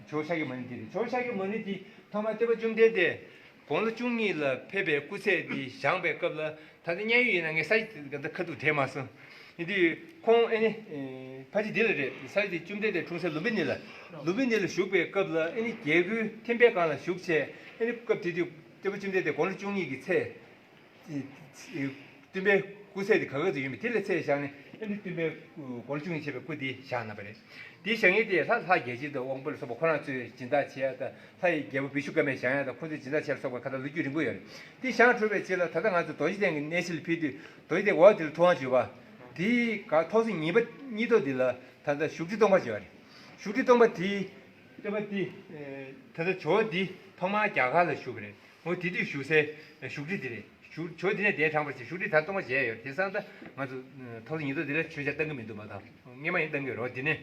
ཇོ་བོ་ཤཱཀྱ་མུ་ནེ་འདི་རེད། ཇོ་བོ་ཤཱཀྱ་མུ་ནེ་འདི་ཐོག་མར་སྟོན་པ་བཅོམ་ལྡན་འདས་དགུང་ལོ་བཅུ་གཉིས་ལ་ཕེབས་པའི་སྐུ་ཚེ་འདི་བཞེངས་པའི་སྐབས་ལ་ད་ལྟ་མཉན་ཡོད་ཡིན་ན་ངས་ས་ཡི་ག་ད་ཁ་ཐུག་དྲན་མ་སོང་། ཡིན་དུས་ཁོང་ཨ་ནི་ཕལ་ཆེར་འདི་ལ་རེད། ས་ཡི་འདི་བཅོམ་ལྡན་འདས་འཁྲུངས་སའི་ལུམ་བི་ནི་ལ་ལུམ་བི་ནི་ལ་བཞུགས་པའི་སྐབས་ལ་ཨ་ནི་རྒྱལ་སྒོའི་ཐེམ་པའི་སྒང་ལ་བཞུགས་བྱས་ཨ་ནི་སྐབས་དེ་དུས་སྟོན་པ་བཅོམ་ལྡན་འདས་དགུང་ལོ་བཅུ་གཉིས་ཀྱི་ཚེ། སྟོན་པའི་སྐུ་ཚེ་དེ་ག་ག་ཚོད་ཡོད་མེད་དེ་ལ་ཚད་བཞག་ནས་ཨ་ནི་སྟོན་པའི་དགུང་ལོ་བཅུ་གཉིས་བྱས་པའི་སྐུ་དེ་བཞེངས་གནང་བ་རེད། དེའི་བཞེངས་མཁན་དེ་ལྷ་ལྷ་རྒྱལ་བྱེད་དང་དབང་པོ་ལ་སོགས་པ་ཁོ་རང་ཚོས་སྦྱིན་བདག་བྱེད་ཡ་དང་ལྷ་ཡི་རྒྱལ་པོ་བི་ཤུ་ཀརྨས་བཞེངས་ཡ་དང་ཁོ་ཚོས་སྦྱིན་བདག་བྱེད་ལ་སོགས་པ་ག་ད་ལོ་རྒྱུས་རིང་པོ་ཡོད་རེད། དེ་བཞེངས་གྲུབ་པའི་རྗེས་ལ་ད་ལྟ་ང་ཚོ་རྡོ་རྗེ་གདན་གྱི་གནས་གཞི་ལ་ཕེབས་དུས་རྡོ་རྗེ་གདན་འོག་དེ་ལ་ཐུབ་དབང་བྱེད་པ། དེའི་སྒང་ཐོག་སོ་གཉིས་པ་གཉིས་ཐོག་དེ་ལ་ད་ལྟ་བཞུགས་ཁྲི་སྟོང་པ་བྱེད་པ་རེད། བཞུགས་ཁྲི་སྟོང་པ་དེའི་སྟོན་པ་དེ་ད་ལྟ་ཇོ་བོ་འདི་ཐོག་མར་རྒྱ་གར་ལ་བཞུགས་པ་རེད། འོ་དེ་དུས་བཞུགས་སའི་བཞུགས་ཁྲི་དེ་རེད། བཞུགས་ཇོ་དེ་ནས་གདན་དྲངས་པ་ཞིག་བཞུགས་ཁྲི་ད་སྟོང་པ་བྱས་ཡོད་རེད། དེང་སང་ད་ང་ཚོ་ཐོག་ལ་ཉིན་ཐོ་དེ་ལ་མཆོད་ཆ་བཏང་གི་མི་འདུག་མ་གཏོགས་སྔས་མ་ཡིན་བཏང་གི་ཡོད་རེད། འོ་དེ་ནས་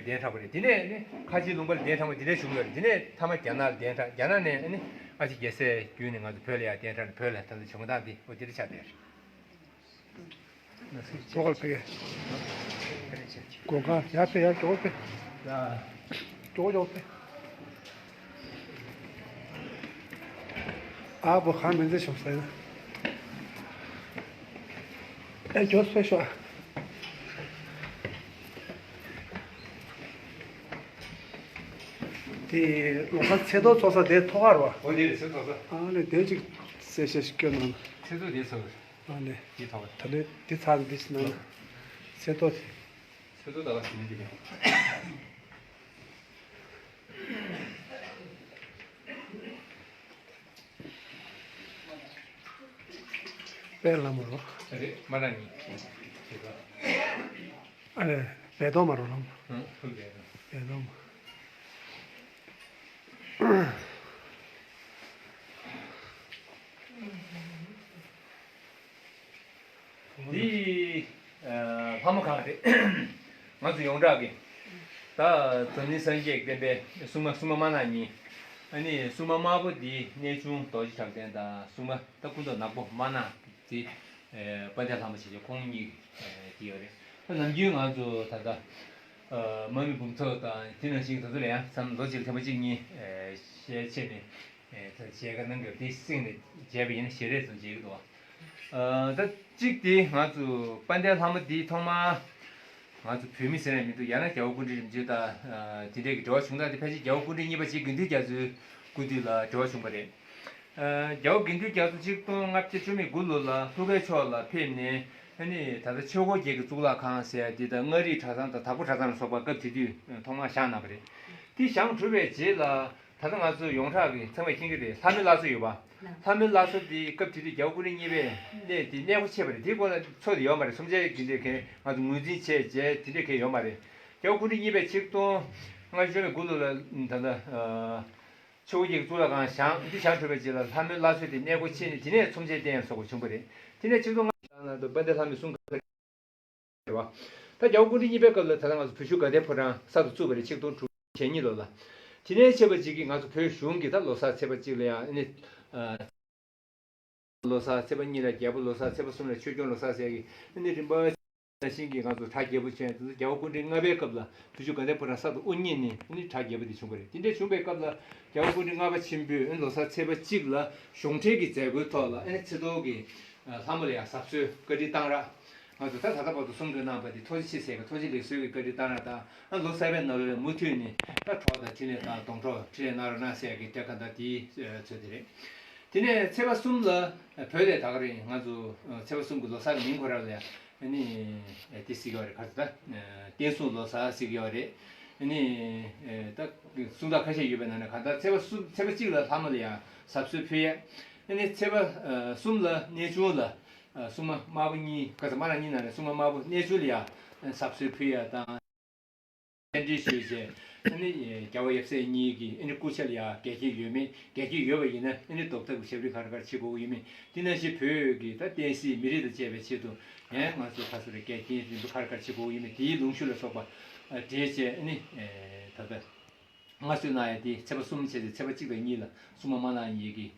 གདན་དྲངས་པ་རེད། དེ་ནས་ནི་ཁ་ཆེའི་ལུང་པ་ལ་གདན་དྲངས་པ་དེ་འདྲ་བཞུགས་ཡོད་རེད། དེ་ནས་མཐའ་མ་རྒྱ་ནག་ལ་གདན་དྲངས། རྒྱ་ནག་ནས་ནི་ཨ་ཅེ་རྒྱལ་སྲས་བརྒྱུད་ནས་ང་ཚོ་བོད་ལ་ཡར་གདན་དྲངས་ནས་བོད་ལ་ད་ལྟ་བྱུང་སྟངས་དེ་འོ་དེ་འདྲ་ཆགས་བསྡད་རེད། ཀྱོག་ལ་ཕེ་གེ། གོང་ཁ་ཡར་ཕེ་ཡར་ཀྱོག་ལ་ཕེ། ཀྱོག་ཀྱོག་ཕེ། ཨ་བོ་ཁ་མི་འཛེ་ཤོག་ཟེར་ན། ཨེ་ཀྱོག་ཕེ་ཤོག་ཨ། དེ་ལོ་ཁ་ཚེ་ཐོག་ཚོགས་ས་དེ་ཐོག་ཁར་བ། འོ་དེ་རེད། ཚེ་ཐོག་ས། ཨ་ནི་དེ་ཅིག་གསལ་བཤད་ཞིག་སྐྱོན་གནང་། ཚེ་ཐོག་དེ་ཚོགས། ཨ་ནི་དེ་ཐོག་ད་ལོས་དེ་ཚར་འདི་ཞིག་གནང་། ཚེ་ཐོག་དེ། ཚེ་ཐོག་ད་ལ་ཞིག་མི་འདུག་གས། དཔལ་ལྷ་མོ་རོ། རེད། མ་རང་ཉིད། ཨ་རེ། བལ་ཏོ་མ་རོ་ལམ། ཨང་། ཕུག་བལ་ཏོ། བལ་ཏོ་མ། འདི་ལྷ་མོ་གང་རེད། ང་ཚོ་ཡོངས་གྲགས་ཀྱི་ད་འཛམ་གླིང་སངས་རྒྱས་ཀྱི་བསྟན་པའི་སྲུང་མ། སྲུང་མ་དམར་ནག་གཉིས། ཨ་ནི་སྲུང་མ་དམར་པོ་འདི་གནས་ཆུང་རྡོ་རྗེ་གྲགས་ལྡན་དང་། སྲུང་མ་ད་སྐུ་མདོག་ནག་པོ་དམར་ནག་འདི་དཔལ་ལྡན་ལྷ་མོ་བྱས་བྱས་ཁོང་གཉིས་ཀྱི་ཡོད་རེད། ད་ནམ་རྒྱུན་ང་ཚོ་ད་ལྟ་མ་མི་འབུམ་ཚོགས་དང་དེ་ནང་བཞིན་ད་ཚོ་ལ་ཡང་མཚམས་ལོ་གཅིག་ལ་ཐེངས་མ་གཅིག་གཉིས་བཤད་ཆེད་ནས། ཨེ་ད་མཇལ་ཁ་གནང་སྐབས་དེ་གསེང་ནས་མཇལ་བ་ཡིན་ན་ཞལ་རས་ཙམ་མཇལ་གྱི་འདུག་ཨ་ད་གཅིག་དེ་ང་ཚོ་དཔལ་ལྡན་ལྷ་མོ་འདི་ཐོག་མར་ང་ཚོ་བོད་མི་ཟེར་ནས་མི་འདུག་ཡང་ན་རྒྱལ་བ་སྐུ་ཕྲེང་རིམ་བྱོན་དང་ཨ་དེ་འདྲས་ཀྱི་འབྲེལ་བ་བྱུང་སྟངས་དེ། ཕལ་ཆེར་རྒྱལ་བ་སྐུ་ཕྲེང་གཉིས་པ་རྗེ་དགེ་འདུན་རྒྱ་མཚོའི་སྐུ་དུས་ལ་འབྲེལ་བ་བྱུང་བ་རེད། ཨ་རྒྱལ་བ་དགེ་འདུན་རྒྱ་མཚོ་ཆིག་སྟོང་ལྔ་བརྒྱ་བཅུ་མེད་དགུ་ལོ་ལ་ལྷོ་ཁའི་ཕྱོགས་ལ་ཕེབས་ནས། ཨ་ནི་ད་ལྟ་ཆོས་འཁོར་རྒྱལ་གྱི་གཙུག་ལག་ཁང་ཟེར་ཡ་འདི་དང་། མངའ་རིས་གྲྭ་ཚང་དང་དྭགས་པོ་གྲྭ་ཚང་ལ་སོགས་པ་སྐབས་དེ་དུས་ཐོག་མར་བཞེངས་གནང་བ་རེད། དེ་བཞེངས་གྲུབ་པའི་རྗེས་ལ། ད་ལྟ་ང་ཚོ་ཡོངས་གྲགས་ཀྱི་ཚང་མས་མཁྱེན་གྱི་རེད། ལྷ་མོའི་བླ་མཚོ་ཡོད་པ། ལྷ་མོའི་བླ་མཚོ་འདི་སྐབས་དེ་དུས་རྒྱལ་བ་སྐུ་ཕྲེང་གཉིས་པས་གནས་དེ་གནས་སྒོ་ཕྱེས་པ་རེད། དེའི་སྐོར་ལ་ཚོ་དེ་ཡོད་མ་རེད། སུམ་ཆའི་དགེ་འདུན་མཁན་ང་ཚོ་ངོས་འཛིན་བྱས་རྗེས་དེ་འདྲས་མཁན་ཡོད་མ་རེད། རྒྱལ་བ་སྐུ་ཕྲེང་གཉིས་པས་ཆིག་སྟོང་ལྔ་བཅུ་དགུ་ལོ་ལ་ད་ལྟ་ཆོས་འཁོར་རྒྱལ་གྱི་གཙུག་ལག་ཁང་བཞེངས། འདི་བཞེངས་གྲུབ་པའི་རྗེས་ལ་ལྷ་མོའི་བླ་མཚོ་དེ་གནས་སྒོ་ཕྱེས་ནས། དེ་ནས་ཚོམས་ཆེན་བསྟན་ཡ་སོགས་པ་བྱུང་བ་རེད། དེ་ནས་ཆིག་སྟོང་ལྔ་བཅུ་ལ་དཔལ་ལྡན་ལྷ་མོའི་གསུང་ག་རེད་བ། ད་རྒྱལ་བ་སྐུ་ཕྲེང་གཉིས་པའི་སྐབས་ལ་ད་ལྟ་ང་ཚོ་བོད་བཞུགས་དགའ་ལྡན་ཕོ་བྲང་གསར་དུ་བཙུགས་པ་རེད། ཆིག་སྟོང་དྲུག་བརྒྱ་གཉིས་ལོ་ལ། དེ་ནས་ཕྱིན་པ་ཅིག་གིས་ང་ཚོ་བོད་གཞུང་གི་ད་ལོ་གསར་ཚེས་པ་གཅིག་ལ་ཡང་ཨ་ནི། ལོ་གསར་ཚེས་པ་གཉིས་ལ་རྒྱལ་པོ་ལོ་གསར། ཚེས་པ་གསུམ་ལ་ཆོས་སྐྱོང་ལོ་གསར་ཟེར་གྱི་ཨ་ནི་རིམ་པ་ནང་བཞིན་གྱི་ང་ཚོ་གྲྭ་རྒྱས་པོ་བྱས། དེ་ཚོ་རྒྱལ་བ་སྐུ་ཕྲེང་ལྔ་པའི་སྐབས་ལ་བོད་བཞུགས་དགའ་ལྡན་ཕོ་བྲང་གསར་དུ་དབུ་བརྙེས་ནས་ཨ་ནི་གྲྭ་རྒྱས་པོ་དེ་བྱུང་བ་རེད། དེ་འདྲ་བྱུང་བའི་སྐབས་ལ་རྒྱལ་བ་སྐུ་ཕྲེང་ལྔ་པ་ཆེན་པོས་ཨ་ནི་ལོ་གསར་ཚེས་པ་གཅིག་ལ་གཞུང་འབྲེལ་གྱི་མཛད་སྒོའི་ཐོག་ལ་ཨ་ནི་ཚེ་ཐོག་གི་ལྷ་མོ་ལ་ཡང་གཟབ་གསོལ་བཀའ་དྲིན་གཏང་རག་ང་ཚོ་ད་ད་ལྟ་བར་དུ་གསུང་སྒྲོས་གནང་བ་དེ་ཐུགས་རྗེ་ཆེ་ཟེར་གི། ཐུགས་རྗེ་ལེགས་གསོལ་གྱི་བཀའ་དྲིན་གཏང་རག་དང་། ཨ་ལོ་གསར་པའི་ནང་ལོ་ལ་མུ་མཐུད་ནས་ད་གྲོགས་དང་འཕྲིན་ལས་དང་། སྡོང་གྲོགས་འཕྲིན་ལས་གནང་རོགས་གནང་ཟེར་གི་སྐད་ཁ་བརྡ་དེའི་ཚོད་དེ་རེད། དེ་ནས་ཚེས་པ་གསུམ་ལ་བོད་ལ་ད་ག་རེ་ང་ཚོ་ཚེས་པ་གསུམ་གྱི་ལོ་གསར་གྱི་མིང་ཁོ་རང་ལ་ཡང་ཨ་ནི་དེ་ཟེར་གྱི་ཡོད་རེད། ག་རེ་ཟེར། ད་བསྟན་སྲུང་ལོ་གསར་ཟེར་གྱི་ཡོད་རེད། ཨ་ནི་ད་གསུང་སྟངས་ཁ་ཤས་ཡོད་པའི་ནང་ནས་གང་ལྟར་ཚེས་པ་གསུམ། ཚེས་པ་གཅིག་ལ་ལྷ་མོ་ལ་ཡང་གཟབ་གསོལ་ཕུལ་ཡས། ཨ་ནི་ཚེས་པ་གསུམ་ལ་གནས་ཆུང་ལ་སྲུང་མ་དམར་པོ་གཉིས། ག་ས་དམར་ནག་གཉིས་ནང་ནས་སྲུང་མ་དམར་པོ་གནས་ཆུང་ལ་ཡང་གཟབ་གསོལ་ཕུལ་ཡས་དང་། རྟེན་འབྲེལ་ཞུས་བྱས། ཨ་ནི་རྒྱལ་བ་ཡབ་སྲས་གཉིས་ཀྱི་ཨ་ནི་སྐུ་ཕྱྭ་ལ་ཡང་འགལ་རྐྱེན་ཡོད་མེད། འགལ་རྐྱེན་ཡོད་པ་ཡིན་ན་ཨ་ནི་ཟློག་ཐབས་ཀྱི་ཞབས་རིམ་ག་རེ་ག་རེ་བྱེད་དགོས་ཀྱི་ཡོད་མེད། དེ་ནང་བཞིན་བོད་ཀྱི་ད་བསྟན་སྲིད་མི་རིགས་དང་བཅས་པའི་ཆེད་དུ་ཡང་ང་ཚོ་ཁ་སོ་རེ་འགལ་རྐྱེན་རིམ་པ་ག་རེ་ག་རེ་བྱེད་དགོས་ཀྱི་ཡོད་མེད། དེའི་ལུང་ཞུ་ལ་སོགས་པ་འགྲེལ་བྱས། ཨ་ནི་ད་ལྟ་སྔར་སྲོལ་གནང་ཡ་དེ་ཚེས་པ་གསུམ་བྱས་ཏེ། ཚེས་པ་གཅིག་དང་གཉིས་ལ་སྲུང་མ་དམར་ནག་གཉིས་ཀྱིས་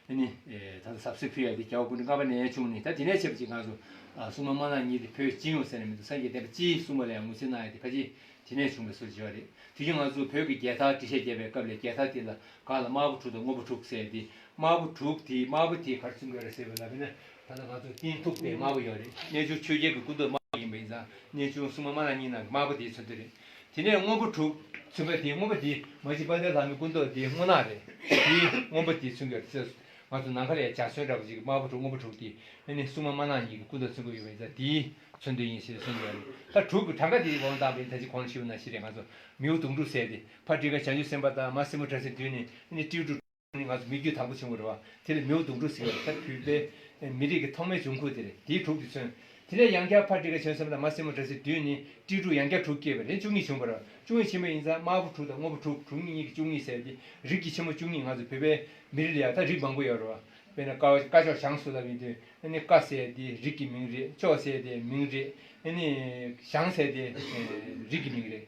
ཨ་ནི་ད་ལྟ་གཟབ་གསོལ་ཕུལ་ཡ་དེ་རྒྱལ་བ་སྐུ་ཕྲེང་ལྔ་པ་ནས་བྱུང་ནས། ད་དེ་ནས་བྱས་པ་ཅིག་ང་ཚོ་སྲུང་མ་དམར་ནག་གཉིས་དེ་བོད་སྤྱི་ཡོངས་ཟེར་ནས་མི་འདུག་སངས་རྒྱས་བསྟན་པ་སྤྱིའི་སྲུང་མ་ལ་ཡང་ངོས་འཛིན་གནང་ཡ་དེ་ཕལ་ཆེར་དེ་ནས་བྱུང་བའི་བཟོ་བྱས་པ་རེད། དེ་བཞིན་ང་ཚོ་བོད་ཀྱི་རྒྱལ་དར་འགྲེལ་བཤད་རྒྱབ་པའི་སྐབས་ལ་རྒྱལ་དར་དེ་ལ་སྒང་ལ་དམར་པོ་དྲུག་དང་སྔོན་པོ་དྲུག་ཟེར་ཏེ། དམར་པོ་དྲུག་དེ། དམར་པོ་དེ་ག་རེ་མཚོན་གྱི་ཡོད་རེད་ཟེར་བ་ལ་བས་ན། ད་ལྟ་ང་ཚོ་སྟེང་ཐུག་དེ་དམར་པོ་ཡོད་རེད། གནས་ཆུང་ཆོས་རྒྱལ་གྱི་སྐུ་མདོག་དམར་པོ་ཡིན་པ་ཡིན་ཙང་གནས་ཆུང་སྲུང་མ་དམར་ནག་གཉིས་ནང་གི་དམར་པོ་དེ་མཚོན་དོན་རེད། དེ་ནས་སྔོན་པོ་དྲུག་མཚོན་པ་དེ། སྔོན་པོ་དེ་མ་གཅིག་དཔལ་ལྡན་ལྷ་མོའི་སྐུ་མདོག་དེ་སྔོ་ནག་རེད། དེ་སྔོན་པོ་དེ་མཚོན་གྱི་ཡོད་རེད་ཟེར། ང་ཚོ་ནམ་མཁའ་ལ་ཡ་འཇའ་ཚོན་འདྲ་པོ་ཅིག་དམར་པོ་དྲུག་སྔོན་པོ་དྲུག་དེ་ཨ་ནི་སྲུང་མ་དམར་ནག་གཉིས་ཀྱི་སྐུ་མདོག་མཚོན་གྱི་ཡོད་པ་ཡིན་ཙང་དེའི་མཚོན་དོན་ཡིན་ཞེས་གསུངས་ཡོད་རེད། ད་དྲུག་གི་གྲངས་ཀ་དེ་དབང་བཏང་བ་ཡིན་ད་ཅི་གོང་ལ་ཞུས་པ་ནང་བཞིན་རེད། ང་ཚོ་མིའུ་གདུང་དྲུག་ཟེར་ཏེ་ཕ་ཊཱིཀ་བྱང་ཆུབ་སེམས་དཔའ་དང་མ་སྲིན་མོ་བྲམ་ཟེ་བདུན་ནི་ཨ་ནི་སྤྲེའུ་དྲུག་ནི་ང་ཚོ་མི་རྒྱུད་དང་པོ་བྱུང་བ་རེད་བ། དེ་ལ་མིའུ་གདུང་དྲུག་ཟེར་གྱི་ཡོད་རེད། ད་བོད་པའི་མི་རིགས་ཀྱི་ཐོག་མའི་འབྱུང་ཁུངས་དེ་རེད། དེའི་དྲུག་དེ་མཚོན། དེ་ནས་ཡང་བསྐྱར་ཕ་ཊཱིཀ་བྱང་ཆུབ་སེམས་དཔའ་དང་མ་སྲིན་མོ་བྲམ་ཟེ་བདུན་ནི་སྤྲེའུ་དྲུག་ཡང་བསྐྱར་དྲུག་སྐྱེས་པ་རེད། བཅུ་གཉིས་བྱུང་བ་རེད་བ། བཅུ་གཉིས་ཕྱིན་པ་ཡིན་ཙང་དམར་པོ་དྲུག་དང་སྔོན་པོ་དྲུག། དྲུག་གཉིས་གཉིས་ཀྱི་བཅུ་གཉིས་ཟེར་ཏེ་རིགས་ཀྱི་ཆེན་པོ་བཅུ་གཉིས། ང་ཚོ་བོད་པའི་མི་རིགས་ལ་ཡང་ད་རིགས་མང་པོ་ཡོད་རེད་བ། དཔེར་ན་སྐ་སྐ་ཅོག་ཞང་སུ་ལབ་ཡིན་དུས་ཨ་ནི་སྐ་ཟེར་དེ་རིགས་ཀྱི་མིང་རེད། ཅོག་ཟེར་དེ་མིང་རེད། ཨ་ནི་ཞང་ཟེར་དེ་རིགས་ཀྱི་མིང་རེད།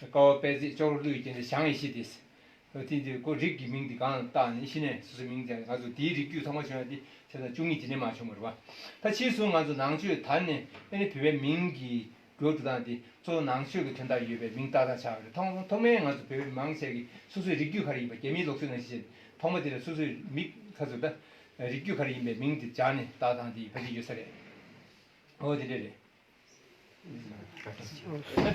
ཀ་བ་པད་ཚལ་ཅོག་རོ་ཀླུ་ཡི་རྒྱན་དེ་ཞང་ཡེ་ཤེས་དེ། དེ་དེ་ཁོ་རིགས་ཀྱི་མིང་དེ་གང་བཏགས་ནས་གཞི་ནས་སོ་སོའི་མིང་དེ་ང་ཚོ་དེའི་རིགས་རྒྱུད་ཐོག་མ་བྱུང་ཡ་དེ་བྱས་ཙང་བཅུ་གཉིས་དེ་ནས་མར་བྱུང་བ་རེད་བ། ད་ཕྱིས་སུ་ང་ཚོ་ནང་ཆོས་དར་ནས་ཨ་ནི་བོད་པའི་མིང་གི་འགྱུར་འགྲོ་སྟངས་དེ་གཙོ་བོ་ནང་ཆོས་ཀྱི་དོན་དག་ཡོད་པའི་མིང་བཏགས་སྟངས་ཆགས་པ་རེད། ཐོག་ཐོག་མའི་ང་ཚོ་བོད་པའི་མང་ཆེ་གིས་སོ་སོའི་རིགས་རྒྱུད་ག་རེ་ཡིན་པ། རྒྱ་མིའི་ལུགས་སྲོལ་ནང་བཞིན་བྱས་ཐོག་མ་དེ་ལ་སོ་སོའི་མི་ཁ་ཚོ་ད་རིགས་རྒྱུད་ག་རེ་ཡིན་པའི་མིང་དེ་སྦྱར་ནས་བཏགས་སྟངས་དེ་ཕལ་ཆེར་ཡོད་ས་རེད། འོ་དེ་འདྲ་རེད།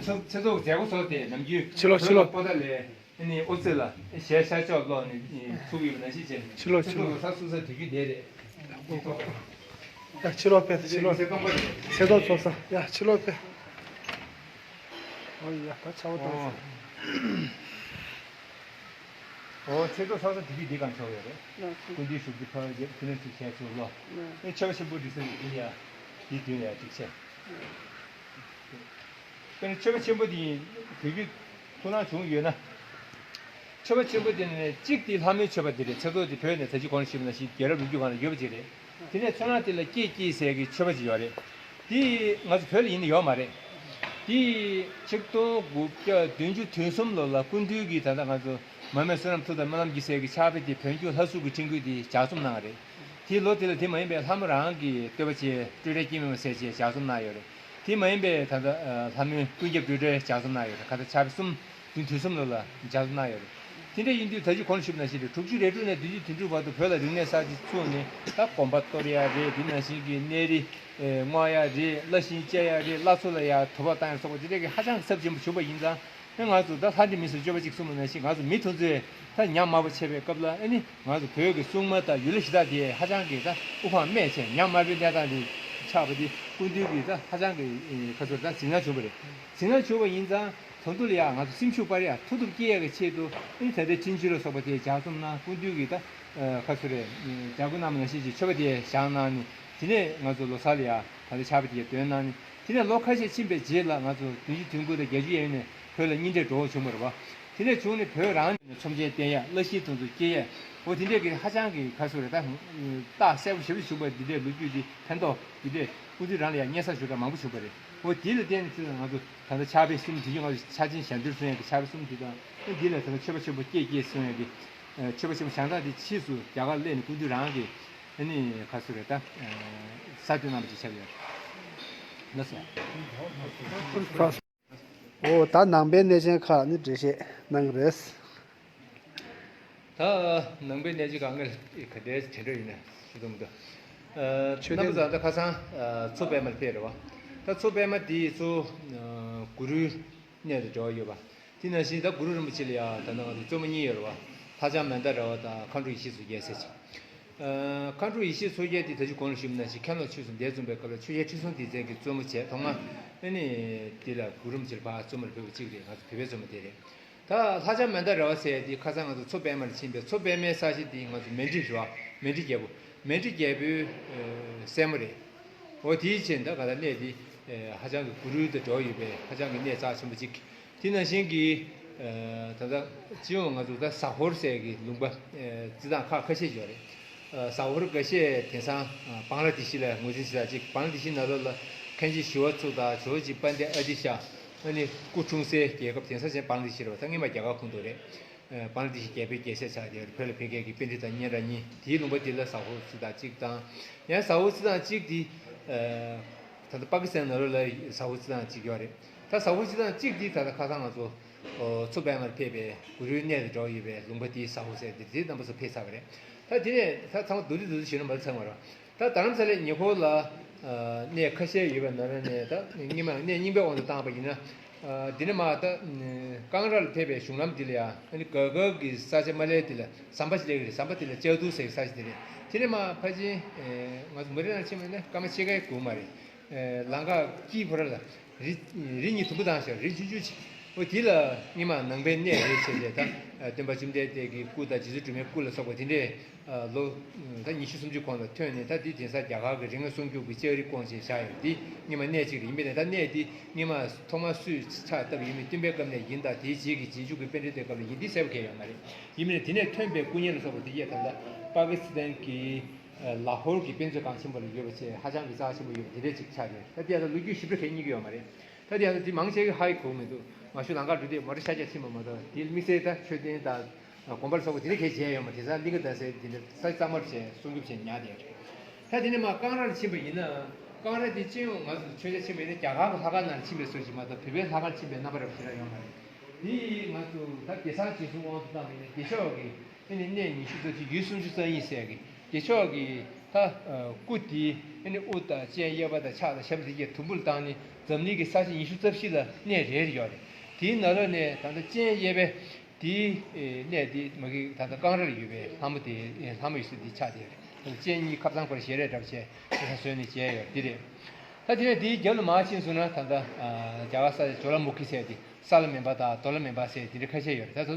ཚེ་ཚེ་ཚོགས་མཛད་སྒོ་ཚོགས་ཏེ་ནམ་རྒྱུན་ཕྱི་ལོགས་ཕྱི་ལོགས་པོ་ཏཱ་ལའི་ ནི་ཨོ་ཙི་ལ་ཞལ་ཤར་ཕྱོགས་ཀློག་ནས་ཚུགས་ཡོད་པ་ནང་བཞིན་བྱས། ཕྱི་ལོགས་ཕྱི་ལོགས། ཚེ་ཐོག་ལོ་གསར་ཚུགས་ས་དེ་རྒྱུད་འདས་རེད། ཡ་ཕྱི་ལོགས་ཕེབས། ཕྱི་ལོགས། ཚེ་ཐོག་པ་རེད། ཚེ་ཐོག་ཚོགས་ས། ཡ་ཕྱི་ལོགས་ཕེབས། ཨོ་ཡ་ད་ཆར་པ་བཏང་སོང་། ཨོ་ཚེ་ཐོག་ཚོགས་ས་དེ་རྒྱུད་འདི་གང་ཆགས་ཡོད་རེད། སྐུ་མདུན་བཞུགས་ཀྱི་ཕ་རྒྱབ་དེ་ནས་ཚུར་ཞལ་ཚུར་ལོག་ཨེ་མཆོད་པ་ཆེན་པོ་སྒྲིག་ས་ཡོད་དེ་ཡ། དེའི་མདུན་ལ་ཡ་སྒྲིག་ཆས། དཔེར་ན་མཆོད་པ་ཆེན་པོ་འདི་ཡིན་བོད་བརྒྱུད་ཐུགས་སྣང་བྱུང་ཡོད་ན། མཆོད་པ་ཆེན་པོ་འདི་ནི་གཅིག་དེ་ལྷ་མོའི་མཆོད་པ་འདི་རེད། ཚེ་ཐོག་འདི་བོད་ནས་ད་ཅི་གོང་ཞུས་པ་ནང་བཞིན་རྒྱལ་རབས་ལོ་རྒྱུས་སྒང་ལ་ཡོད་པ་ཅིག་རེད། དེ་ནས་མཚོ་སྣ་འདི་ལ་ཀྱེ་ཀྱེ་ཟེར་གྱི་མཆོད་པ་ཅིག་ཡོད་རེད། འདི་ང་ཚོ་བོད་ལ་ཡིན་ན་ཡོད་མ་རེད། འདི་ཆིག་སྟོང་དགུ་བརྒྱ་བདུན་ཅུ་དོན་གསུམ་ལོ་ལ་སྐུ་མདུན་གྱིས་ད་ལྟ་ང་ཚོ་མ་སྨད་བསོད་ནམས་མཐུ་དང་སྨོན་ལམ་གྱི་ཟེར་གྱི་ཕྱག་དཔེ་འདི་བོན་སྐྱོང་ལྷ་ཚོགས་ཀྱི་འཕྲིན་བཀོད་འདི་ལྗགས་རྩོམ་གནང་བ་རེད། དེའི་ལོ་དེ་ལ་དེ་མ་ཡིན་པའི་ལྷ་མོ་རང་གི་བསྟོད་པ་བྱས་སྤྲོས་བྲལ་སྐྱེས་མེད་མ་ཟེར་བྱས་ལྗགས་རྩོམ་གནང་ཡོད་རེད། དེ་མ་ཡིན་པའི་ད་ལྟ་ལྷ་མོའི་ཀུན་ཁྱབ་སྤྲོས་བྲལ་ལྗགས་རྩོམ་གནང་ཡོད་རེད། ཁ་ད་ཕྱག་དཔེ་གསུམ་བདུན་དོན་གསུམ་ལོ་ལ་ལྗགས་རྩོམ་གནང་ཡོད་རེད། དེ་འདྲ་ཡིན་དུས་ད་ཅི་གོང་ཞུས་པ་ནང་བཞིན་རེད། དྲུག་ཅུ་རེ་དྲུག་ནས་བདུན་ཅུ་དོན་དྲུག་བར་དུ་བོད་ལ་རིག་གནས་གསར་བརྗེ་ཚུགས་ནས་ད་དགོན་པ་གཏོར་ཡ་རེད། དེ་ནང་བཞིན་གྱི་གནས་རི་བསྔོག་ཡ་རེད། བླ་ཤིང་བཅད་ཡ་རེད། བླ་མཚོ་ལ་ཡ་དུ་བ་བཏང་ཡ་སོགས་པ་དེ་འདྲ་གི་ཧ་ཅང་གི་ཚབས་ཆེན་པོ་བྱུང་བ་ཡིན་ཙང་། ཨེ་ང་ཚོ་ད་ལྷ་འདྲེ་མི་སྲུན་སྐྱོབ་པ་གཅིག་གསུངས་པ་ནང་བཞིན་ང་ཚོ་མི་དེ་ཚོས་ད་ཉམས་དམའ་པོ་བྱས་པའི་སྐབས་ལ་ཨེ་ནི་ང་ཚོ་བོད་ཀྱི་སྲུང་མ་དང་ཡུལ་ལྷ་གཞི་བདག་དེ་ཧ་ཅང་གི་ད་དབུ་འཕང་སྨད་བྱས་ཉམས་དམའ་པོའི་གནས་སྟངས་དེ་ཆགས་པ་དེ་སྐུ་མདུན་གྱིས་ད་ཧ་ཅང་གི་ཁ་ཚུར་ད་འཛིན་བཟང་བྱུང་བ་རེད། འཛིན་བཟང་བྱུང་བ་ཡིན་ཙང་ད་དུང་ལ་ཡ་ང་ཚོ་སེམས་ཤུགས་སྤར་ཡ་མཐུ་སྟོབས་སྐྱེད་ཡ་གི་ཆེད་དུ་ཨེ་ནི་ད་ལྟའི་འཕྲིན་བཅོལ་ལ་སོགས་པ་དེ་ལྗགས་རྩོམ་གནང་། སྐུ་མདུན་གྱིས་ད་ཁ་ཚུར་རེད་ལྗགས་སྐུལ་གནང་བ་ནང་བཞིན་གྱི་མཆོད་པ་དེ་བཞེངས་གནང་ནས་དེ་ནས་ང་ཚོ་ལོ་གསར་ལ་ཡ་ད་ལྟ་ཕྱག་དཔེ་དེ་འདོན་གནང་ནས་དེ་ནས་ལོ་ཁ་ཤས་ཕྱིན་པའི་རྗེས་ལ་ང་ཚོ་བདུན་ཅུ་དོན་དགུ་དང་བརྒྱད་ཅུ་ཡན་ནས་བོད་ལ་གཉེན་འཕྲད་འགྲོ་བ་བྱུང་བ་རེད་བ། དེ་ནས་བྱུང་ནས་བོད་རང་ནས་ཚོམས་ཆེན་བསྟེན་ཡས། བླ་ཤིང་དེ་ཚོ་སྐྱེ་ཡས། འོ་དེ་འདྲས་ཀྱི་ཧ་ཅང་གི་ཁ་སོ་རེ་ད། རྟགས་གསལ་པོ་ཞེ་པོ་བྱུང་བ་འདི་འདྲས་ལོ་རྒྱུས་འདི་ཕན་ཐོགས་འདི་འདྲས་སྐུ་མདུན་རང་ལ་ཡང་སྙན་སེང་ཞུ་ག་མང་པོ་བྱུང་བ་རེད། འོ་དེ་ལ་བརྟེན་ནས་ང་ཚོ་ད་ལྟ་ཕྱག་དཔེ་གསུམ་དེ་ང་ཚོ་ཕྱག་ཆེན་ཞལ་འདོན་གསུང་ཡས་ཀྱི་ཕྱག་དཔེ་གསུམ་དེ་དང་འདི་ལ་ད་ལྟ་མཆོད་པ་ཆེན་པོ་སྐྱེས་སྐྱེས་གསུང་ཡས་ཀྱི་མཆོད་པ་ཆེན་པོ་བཞེངས་སྟངས་འདི་ཕྱིས་སུ་རྒྱ་གར་སླེབས་ནས་སྐུ་མདུན་རང་གིས་ཨ་ནི་ཁ་སོ་རེ་ད་ས་འདོན་གནང་བ་ཅིག་ཆགས་ཡོད། ལགས་སོ། འོ་ད་ནང་པའི་གནས་ཆེན་ཁག་ནི་འགྲེལ་བཤད་གནང་གི་རེད། ད་ནང་པའི་གནས་ཆེན་ཁག་ངས་ག་འདྲའི་དྲན་འདྲ་ཡིན་ན་ཞུ་དང་འདུག་ཆོས་རྣམ་པ་ཚོ་ད་ཁ་སང་མཚོ་པདྨར་ཕེབས་རེད་བ། ད་མཚོ་པདྨ་དེ་གཙོ་བོ་གུ་རུའི་གནས་དང་འབྲེལ་བ་ཡོད་པ། དེ་ནང་བཞིན་ད་གུ་རུ་རིན་པོ་ཆེ་ལ་ཡང་ད་ནང་བཙུན་མོ་གཉིས་ཡོད་རེད་བ། ལྷ་ལྕམ་མན་དཱ་ར་བ་དང་མཁའ་འགྲོ་ཡེ་ཤེས་མཚོ་རྒྱལ་ཟེར་ཅིག་མཁའ་འགྲོ་ཡེ་ཤེས་མཚོ་རྒྱལ་དེ་ད་ཅི་གོང་ལ་ཞུས་པ་ནང་བཞིན་མཁན་སློབ་ཆོས་གསུམ་སྡེ་བཙུན་པའི་སྐབས་ལ་ཆོས་རྒྱལ་ཁྲི་སྲོང་ལྡེ་བཙན་གྱི་བཙུན་མོ་བྱས་ཐོག་མ་ཨ་ནི་དེ་ལ་གུ་རུ་རིན་པོ་ཆེ་ལ་ཕར་བཙུན་མོར་ཕེབས་པ་གཅིག་རེད། ང་ཚོ་བོད་པའི་བཙུན་མོ་དེ་རེད། ད་ལྷ་ལྕམ་མན་དཱ་ར་བ་ཟེར་ཡ་དེ་ཁ་སང་ང་ཚོ་མཚོ་པདྨ་ལ་ཕྱིན་པའི་མཚོ་པདྨའི་ས་གཞི་དེ་ང་ཚོ་མཎྜལ་རེད་བ། མཎྜལ་རྒྱལ་པོ་མཎྜལ་རྒྱལ་པོའི་སྲས་མོ་རེད། འོ་དེའི་ཕྱིར་ད་ག་ད་གནས་དེ་ཧ་ཅང་གི་གུ་རུ་དང་འབྲེལ་བ་ཡོད་པའི་ཧ་ཅང་གི་གནས་རྩ་ཆེན་པོ་གཅིག་དེ་ནང་བཞིན་གྱི་ད་ལྟ་སྤྱི་ཡོངས་ང་ཚོ་ད་ཟ་ཧོར་ཟེར་གྱི་ལུང་པ་རྩི་སྟངས་ཁག་ཁ་ཤས་ཡོད་རེད། ཟ་ཧོར་འགའ་ཤས་དེང་སང་བང་ལ་དེ་ཤི་ལ་ངོས་འཛིན་བྱེད་ས་གཅིག་བང་ལ་དེ་ཤི་ནང་ལོགས་ལ་མཁན་ཆེན་ཞི་བ་འཚོ་དང་ཇོ་བོ་རྗེ་དཔལ་ལྡན་ཨ་ཏི་ཤ་ཨ་ནི་སྐུ་འཁྲུངས་སའི་རྒྱལ་ཁབ་དེང་སང་ཅན་བང་ལ་དེ་ཤི་རེད་བ། ད་སྔོན་མ་རྒྱ་གར་ཁོངས་གཏོགས་རེད། བང་ལ་དེ་ཤི་རྒྱལ་པོའི་རྒྱལ་སྲས་ཆགས་བསྡད་ཡོད་རེད། བོད་ལ་ཕ་གི་གི་པཎྜི་ཏ་སྙན་གྲགས་རྙིང་དེའི་ལུང་པ་དེ་ལ་ཟ་ཧོར་རྩི་སྟངས་གཅིག་དང་། ཡང་ཟ་ཧོར་རྩི་སྟངས་གཅིག་དེ་ད་ལྟ་པ་ཀི་སི་ཐན་ནང་ལོགས་ལ་ཟ་ཧོར་རྩི་སྟངས་གཅིག་ཡོད་རེད། ད་ཟ་ཧོར་རྩི་སྟངས་གཅིག་དེ་ད་ལྟ་ཁ་སང་ང་ཚོ་མཚོ་པདྨར་ཕེབས་པའི་གུ་རུའི་གནས་དང་འབྲེལ་བ་ཡོད་པའི་ལུང་པ་དེའི་ཟ་ཧོར་ཟེར་དེ་དེ་རྣམ་པ་ཚོ་ཕེབས་ཚར་བ་རེད། ད་དེ་ནས་ད་ཚང་མ་མདོར་བསྡུས་མདོར་བསྡུས་ཞུས་ན་མ་ཚང་བ་རེད། ད་རྡ་རམ་ས་ལའི་ཉེ་འཁོར་ལ་གནས་ཁ་ཤས་ཡོད་པའི་ནང་ལ་ནས་ད་སྔོན་མ་གནས་རྙིང་པའི་དབང་དུ་བཏང་བ་ཡིན་ན། འདི་ནས་མར་ད་ཀང་ར་ལ་ཕེབས་པའི་གཞུང་ལམ་འདི་ལ་ཡང་ཨ་ནི་ག་ག་གི་ས་ཆ་མ་ལས་འདི་ལ་ཟམ་པ་ཞིག་སླེབས་ཀྱི་རེད། ཟམ་པ་འདི་ལ་ལྕགས་རྡོ་ཟེར་གྱི་ས་ཆ་འདི་རེད། དེ་ནས་མར་ཕལ་ཆེར་ང་ཚོ་མུ་རེ་ནང་ཕྱིན་པ་ཡིན་ན་སྐར་མ་ཕྱེད་ཀའི་སྒུག་མ་རེད། ལམ་ཁ་དཀྱིལ་ཕོ་ར་ལ་རི་རི་གཉིས་དུམ་བུ་བཏང་ཤག་རི་ཆུང་ཆུང་ཅིག་འོ་དེ་ལ་སྔོན་མ་ནང་པའི་གནས་རེད་ཟེར་ཏེ། ད་སྟོན་པ་བཅོམ་ལྡན་འདས་ཀྱི་སྐུ་དང་རྗེ་བཙུན་སྒྲོལ་མའི་སྐུ་ལ་སོགས་པ་དེ་འདྲས་ལོ་ད་ཉི་ཤུ་སུམ་ཅུ་གོང་ལ་ཐོན་ནས། ད་དེ་དེང་སང་རྒྱ་གར་གྱི་རིག་དངོས་སྲུང་སྐྱོབ་ཀྱི་ལྕགས་རི་བསྐོངས་བྱས་བཞག་ཡོད། དེ་སྔོན་མ་གནས་གཅིག་རེད། ཡིན་པས་ན་ད་གནས་དེ་སྔོན་མ་ཐོག་མར་སུས་ཕྱག་བཏབ་ཡིན་མིན་སྟོན་པའི་སྐབས་ནས་ཡིན་དང་། དེའི་རྗེས་ཀྱི་རྗེས་འཇུག་གི་པཎྜི་ཏའི་སྐབས་ལ་ཡིན་དེ་གསལ་པོ་གང་ཡང་ཡོད་མ་རེད། ཡིན་མིན་ནས་དེ་ནས་ཐོན་པའི་སྐུ་བརྙན་ལ་སོགས་པ་དེ་གས་ད་ལྟ་པ་ཀི་སི་ཐན་གྱི་ལ་ཧོར་གྱི་དཔེ་མཛོད་ཁང་ཆེན་པོ་ལ་ཡོད་པ་བྱས། ཧ་ཅང་གི་རྩ་ཆེན་པོ་ཡོད་པ་དེ་འདྲས་ཅིག་ཆགས་ཡོད། ད་དེ་ཡང་ད་ལོ་རྒྱུས་ཞིབ་ཕྲ་གང་རྙེད་ཀྱི་ཡོད་མ་རེད། ད་དེ་ཡང་ད་དེ་མང་ཆེ་གི་ཧ་ཡི་གོ་མི་འདུག་མ་གཞི་ལམ་ཁ་འགྲོ་དུས་མོ་ཊ་ཤར་རྒྱག་ཕྱིན་པ་མ་གཏོགས། དེ་དམིགས་བསལ་ད་མཆོད་རྟེན་དང་དགོན་པ་ལ་སོགས་པ་དེ་འདྲས་གང་ཡང་མཇལ་ཡོད་མ་རེད། དེང་སང་གླིང་ག་ཟླ་ཟེར་དེ་འདྲས་ས་གཙང་མར་བྱས་སྲུང་སྐྱོབ་བྱས་ཉར་བསྡད་ཡོད་རེད། ད་དེ་ནས་མར་ཀང་ར་ལ་ཕྱིན་པ་ཡིན་ན། ཀང་ར་དེ་སྤྱི་ཡོངས་ང་ཚོ་མཆོད་མཇལ་ཕྱིན་པ་ཡིན་ན་རྒྱ་གར་གྱི་ལྷ་ཁང་ནང་ལ་ཕྱིན་པའི་བཟོ་ཞིག་མ་གཏོགས། བོད་པའི་ལྷ་ཁང་ལ་ཕྱིན་པའི་རྣམ་པ་རབ་ཞེ་དྲག་ཡོད་མ་རེད། དེ་ཡིས་ང་ཚོ་ད་རྒྱལ་ཚང་རྗེས་བཟུང་དབང་དུ་བཏང་བ་ཡིན་ན་རྒྱལ་མཆོག་གི་ཨ་ནི་གནས་ཉི་ཤུ་རྩ་གཅིག་ཡུལ་སུམ་ཅུ་རྩ་གཉིས་ཟེར་གི་རྒྱལ་མཆོག་གི་ད་སྐུ་དེ་ཨ་ནི་དབུ་དང་སྤྱན་གཡས་པ་དང་ཕྱག་དང་ཞབས་དེ་གས་དུམ་བུར་བཏང་ནས་འཛམ་གླིང་གི་ས་ཆ་ཉི་ཤུ་རྩ་བཞི་ལ་གནས་རེ་རེ་ཡོད་རེད། དེའི་ནང་ལོགས་ནས་ད་ལྟ་སྤྱན་གཡས་པའི་ དེའི་གནས་དེ་མ་གི་ད་ལྟ་ཀང་ར་ལ་ཡོད་པའི་ལྷ་མོ་དེ་ལྷ་མོ་ཡོད་ས་དེ་ཆགས་བསྡད་ཡོད་རེད། སྤྱན་གཉིས་ཁ་བཟང་བར་ཞལ་རས་འདྲ་བ་བྱས་དེ་ཚོ་བཟོས་ནས་མཇལ་ཡོད་རེད། འདི་རེད། ད་དེ་ནས་དེའི་རྒྱབ་ལ་མར་ཕྱིན་སོང་ན་ད་ལྟ་རྒྱ་གར་ས་ཇོ་ལ་མུ་ཁི་ཟེར་དེ། ས་ལ་མེ་འབར་དང་རྡོ་ལ་མེ་འབར་ཟེར་དེ་འདྲ་ཁ་ཤས་ཡོད་རེད། ད་དེ་ཚོ་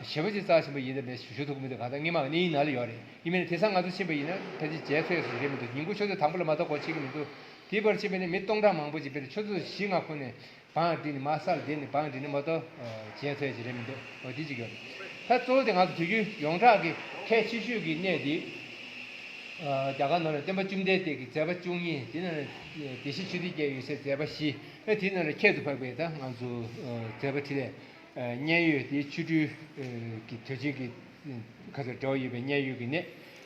ཞེ་པོ་ཅིག་རྩ་ཆེན་པོ་ཡིན་ད་མེད་ཞུ་ཐུབ་ཀྱི་མི་འདུག་གང་ལྟར་སྔོན་མ་གནས་ཡིག་ནང་ལ་ཡོད་རེད། ཡིན་མིན་ན་དེང་སང་ང་ཚོ་ཕྱིན་པ་ཡིན་ན་ཕལ་ཆེར་མཇལ་ཐུབ་ཡ་སུ་རེད་མི་འདུག་ཉིན་གུང་ཆུ་ཚོད་དང་པོ་ལ་མ་གཏོགས་གོ་ཆོད་ཀྱི་མི་འདུག་དེའི་བར་ཕྱིན་པ་ཡིན་ན་མི་སྟོང་ཕྲག་མང་པོ་ཅིག་དཔེར་ན་ཆུ་ཚོད་བཞི་ལྔ་ཁོ་ནས་བང་བསྒྲིགས་ནས་མར་ས་ལ་བསྡད་ནས་བང་བསྒྲིགས་ནས་མ་གཏོགས་མཇལ་ཐུབ་ཡ་ཅིག་རེད་མི་འདུག་འོ་དེ་གཅིག་ཡོད་རེད། ད་གཙོ་བོ་དེ་ང་ཚོ་དུས་རྒྱུན་ཡོངས་གྲགས་ཀྱི་གལ་ཆེ་ཤོས་ཀྱི་གནས་དེ། རྒྱ་གར་ནང་ལ་སྟོན་པ་བཅོམ་ལྡན་འདས་ཀྱི་མཛད་པ་བཅུ་གཉིས་དེ་ནང་ལ་བདེ་གཤེགས་ཆོས་ལྡན་བརྒྱད་ཡོད་སའི་མཛད་པ་བཞི། ཨེ་དེ་ནང་ལ་ཁྱད་དུ་འཕགས་པའི་ད་ང་ཚོ་མཛད་པ་དེ་ལས་མཉན་ཡོད་དེ་ཆོ་འཕྲུལ་གྱི་དུས་ཆེན་གྱི་ཁ་ཚར་འབྲེལ་བ་ཡོད་པའི་མཉན་ཡོད་ཀྱི་གནས།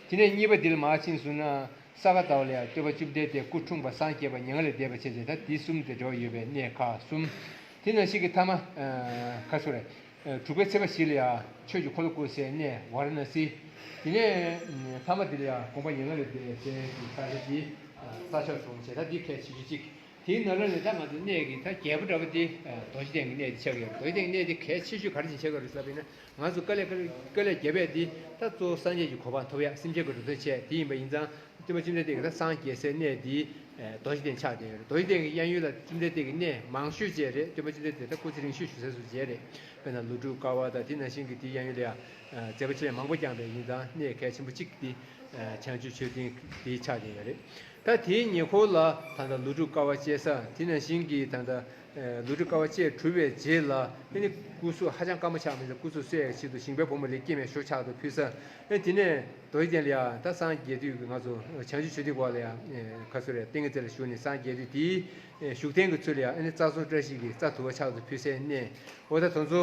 དེ་ནས་གཉིས་པ་འདི་ལ་མར་ཕྱིན་སོང་ན་ས་ག་ཟླ་བ་ལ་ཡང་སྟོན་པ་བཅོམ་ལྡན་འདས་སྐུ་འཁྲུངས་པ་སངས་རྒྱས་པ་མྱ་ངན་ལས་འདས་པ་བྱས་ཏེ་ད་འདི་གསུམ་དེ་འབྲེལ་བ་ཡོད་པའི་གནས་ཁག་གསུམ། དེ་ནང་བཞིན་གྱི་ཐ་མ་ཁ་སོ་རེད། དྲུག་པའི་ཚེས་པ་བཞི་ལ་ཡང་ཆོས་ཀྱི་འཁོར་ལོ་བསྐོར་སའི་གནས་ཝཱ་ར་ཎ་སི། དེ་ནས་ཐ་མ་འདི་ལ་ཡང་དགོངས་པ་མྱ་ངན་ལས་འདས་སའི་ས་ཆ་འདི་རྩྭ་མཆོག་གྲོང་བྱས། ད་འདི་གལ་ཆེ་ཤོས་གཅིག་དེའི་ནང་ལ་ནི་ད་ང་ཚོ་གནས་ཀྱི་ད་རྒྱལ་པོ་འདྲ་པོ་དེ་རྡོ་རྗེ་གདན་གྱི་གནས་དེ་ཆགས་ཀྱི་ཡོད། རྡོ་རྗེ་གདན་གྱི་གནས་དེ་གལ་ཆེ་ཤོས་ག་རེ་བྱས་ཆགས་ཀྱི་རེད་ཟེར་བ་ཡིན་ན་ང་ཚོ་དཀའ་ལས་དཀའ་ལས་བརྒྱབ་པས་དེ་ད་གཙོ་བོ་སངས་རྒྱས་ཀྱི་གོ་འཕང་ཐོབ་ཡག་སེམས་ཅན་གྱི་འགྲོ་དོན་བྱས་དེ་ཡིན་པ་ཡིན་ཙང་། སྟོན་པ་བཅོམ་ལྡན་འདས་ཀྱི་ད་སངས་རྒྱས་སའི་གནས་འདི་རྡོ་རྗེ་གདན་ཆགས་བསྡད་ཡོད་རེད། རྡོ་རྗེ་གདན་གྱི་གཡས་གཡོན་ལ་བཅོམ་ལྡན་འདས་ཀྱི་གནས་མང་ཤོས་བཅས་རེད། སྟོན་པ་བཅོམ་ལྡན་འདས་ད་སྐུ་ཚེ་རིང་ཤོས་བཞུགས་ས་སུ་མཇལ་རེད། དཔེར་ན་ཀླུ་སྒྲུབ་ཀ་བ་དང་དེ་ནང་བཞིན་གྱི་དེའི་གཡས་གཡོན་ལ་ཡང་མཛད་པ་ཆེ་ལས་མང་པོ་བསྐྱངས་པའི་ཡིན་ཙང་གནས་གལ་ཆེན་པོ་གཅིག་འདི་བྱང་ཆུབ་མཆོད་རྟེན་འདི་ཆགས་བསྡད་ཡོད་རེད། ད་དེའི་ཉེ་འཁོར་ལ་ད་ལྟ་ཀླུ་སྒྲུབ་ཀ་བ་བཅས་ས་དེ་ནང་བཞིན་གྱི་ད་ལྟ་ཀླུ་སྒྲུབ་ཀ་བ་བཅས་གྲུབ་པའི་རྗེས་ལ་ཨ་ནི་སྐུ་གཟུགས་ཧ་ཅང་སྐར་མ་ཆགས་མི་ཚེ་སྐུ་གཟུགས་གསོ་ཡག་ཆེད་དུ་ཞིང་པའི་བུ་མོ་ལས་སྐྱེས་མའི་ཞོ་ཕྱག་ཏུ་ཕུལ་ས། ཨ་དེ་ནས་རྡོ་རྗེ་གདན་ལ་ཡང་ད་སངས་རྒྱས་དུས་ང་ཚོ་བྱང་ཆུབ་མཆོད་རྟེན་སྐོར་ལ་ཡང་ཁ་སོ་རེ་ཏིང་ངེ་འཛིན་ལ་ཞུགས་ནས་སངས་རྒྱས་དུས་དེའི་བཞུགས་གདན་གྱི་ཚུལ་ལ་ཡང་ཨ་ནི་རྩྭ་ཟུང་བཀྲ་ཤིས་ཀྱི་རྩྭ་དུ་བ་ཕྱག་ཏུ་ཕུལ་སའི་གནས། འོ་ད་དེ་ཚོ་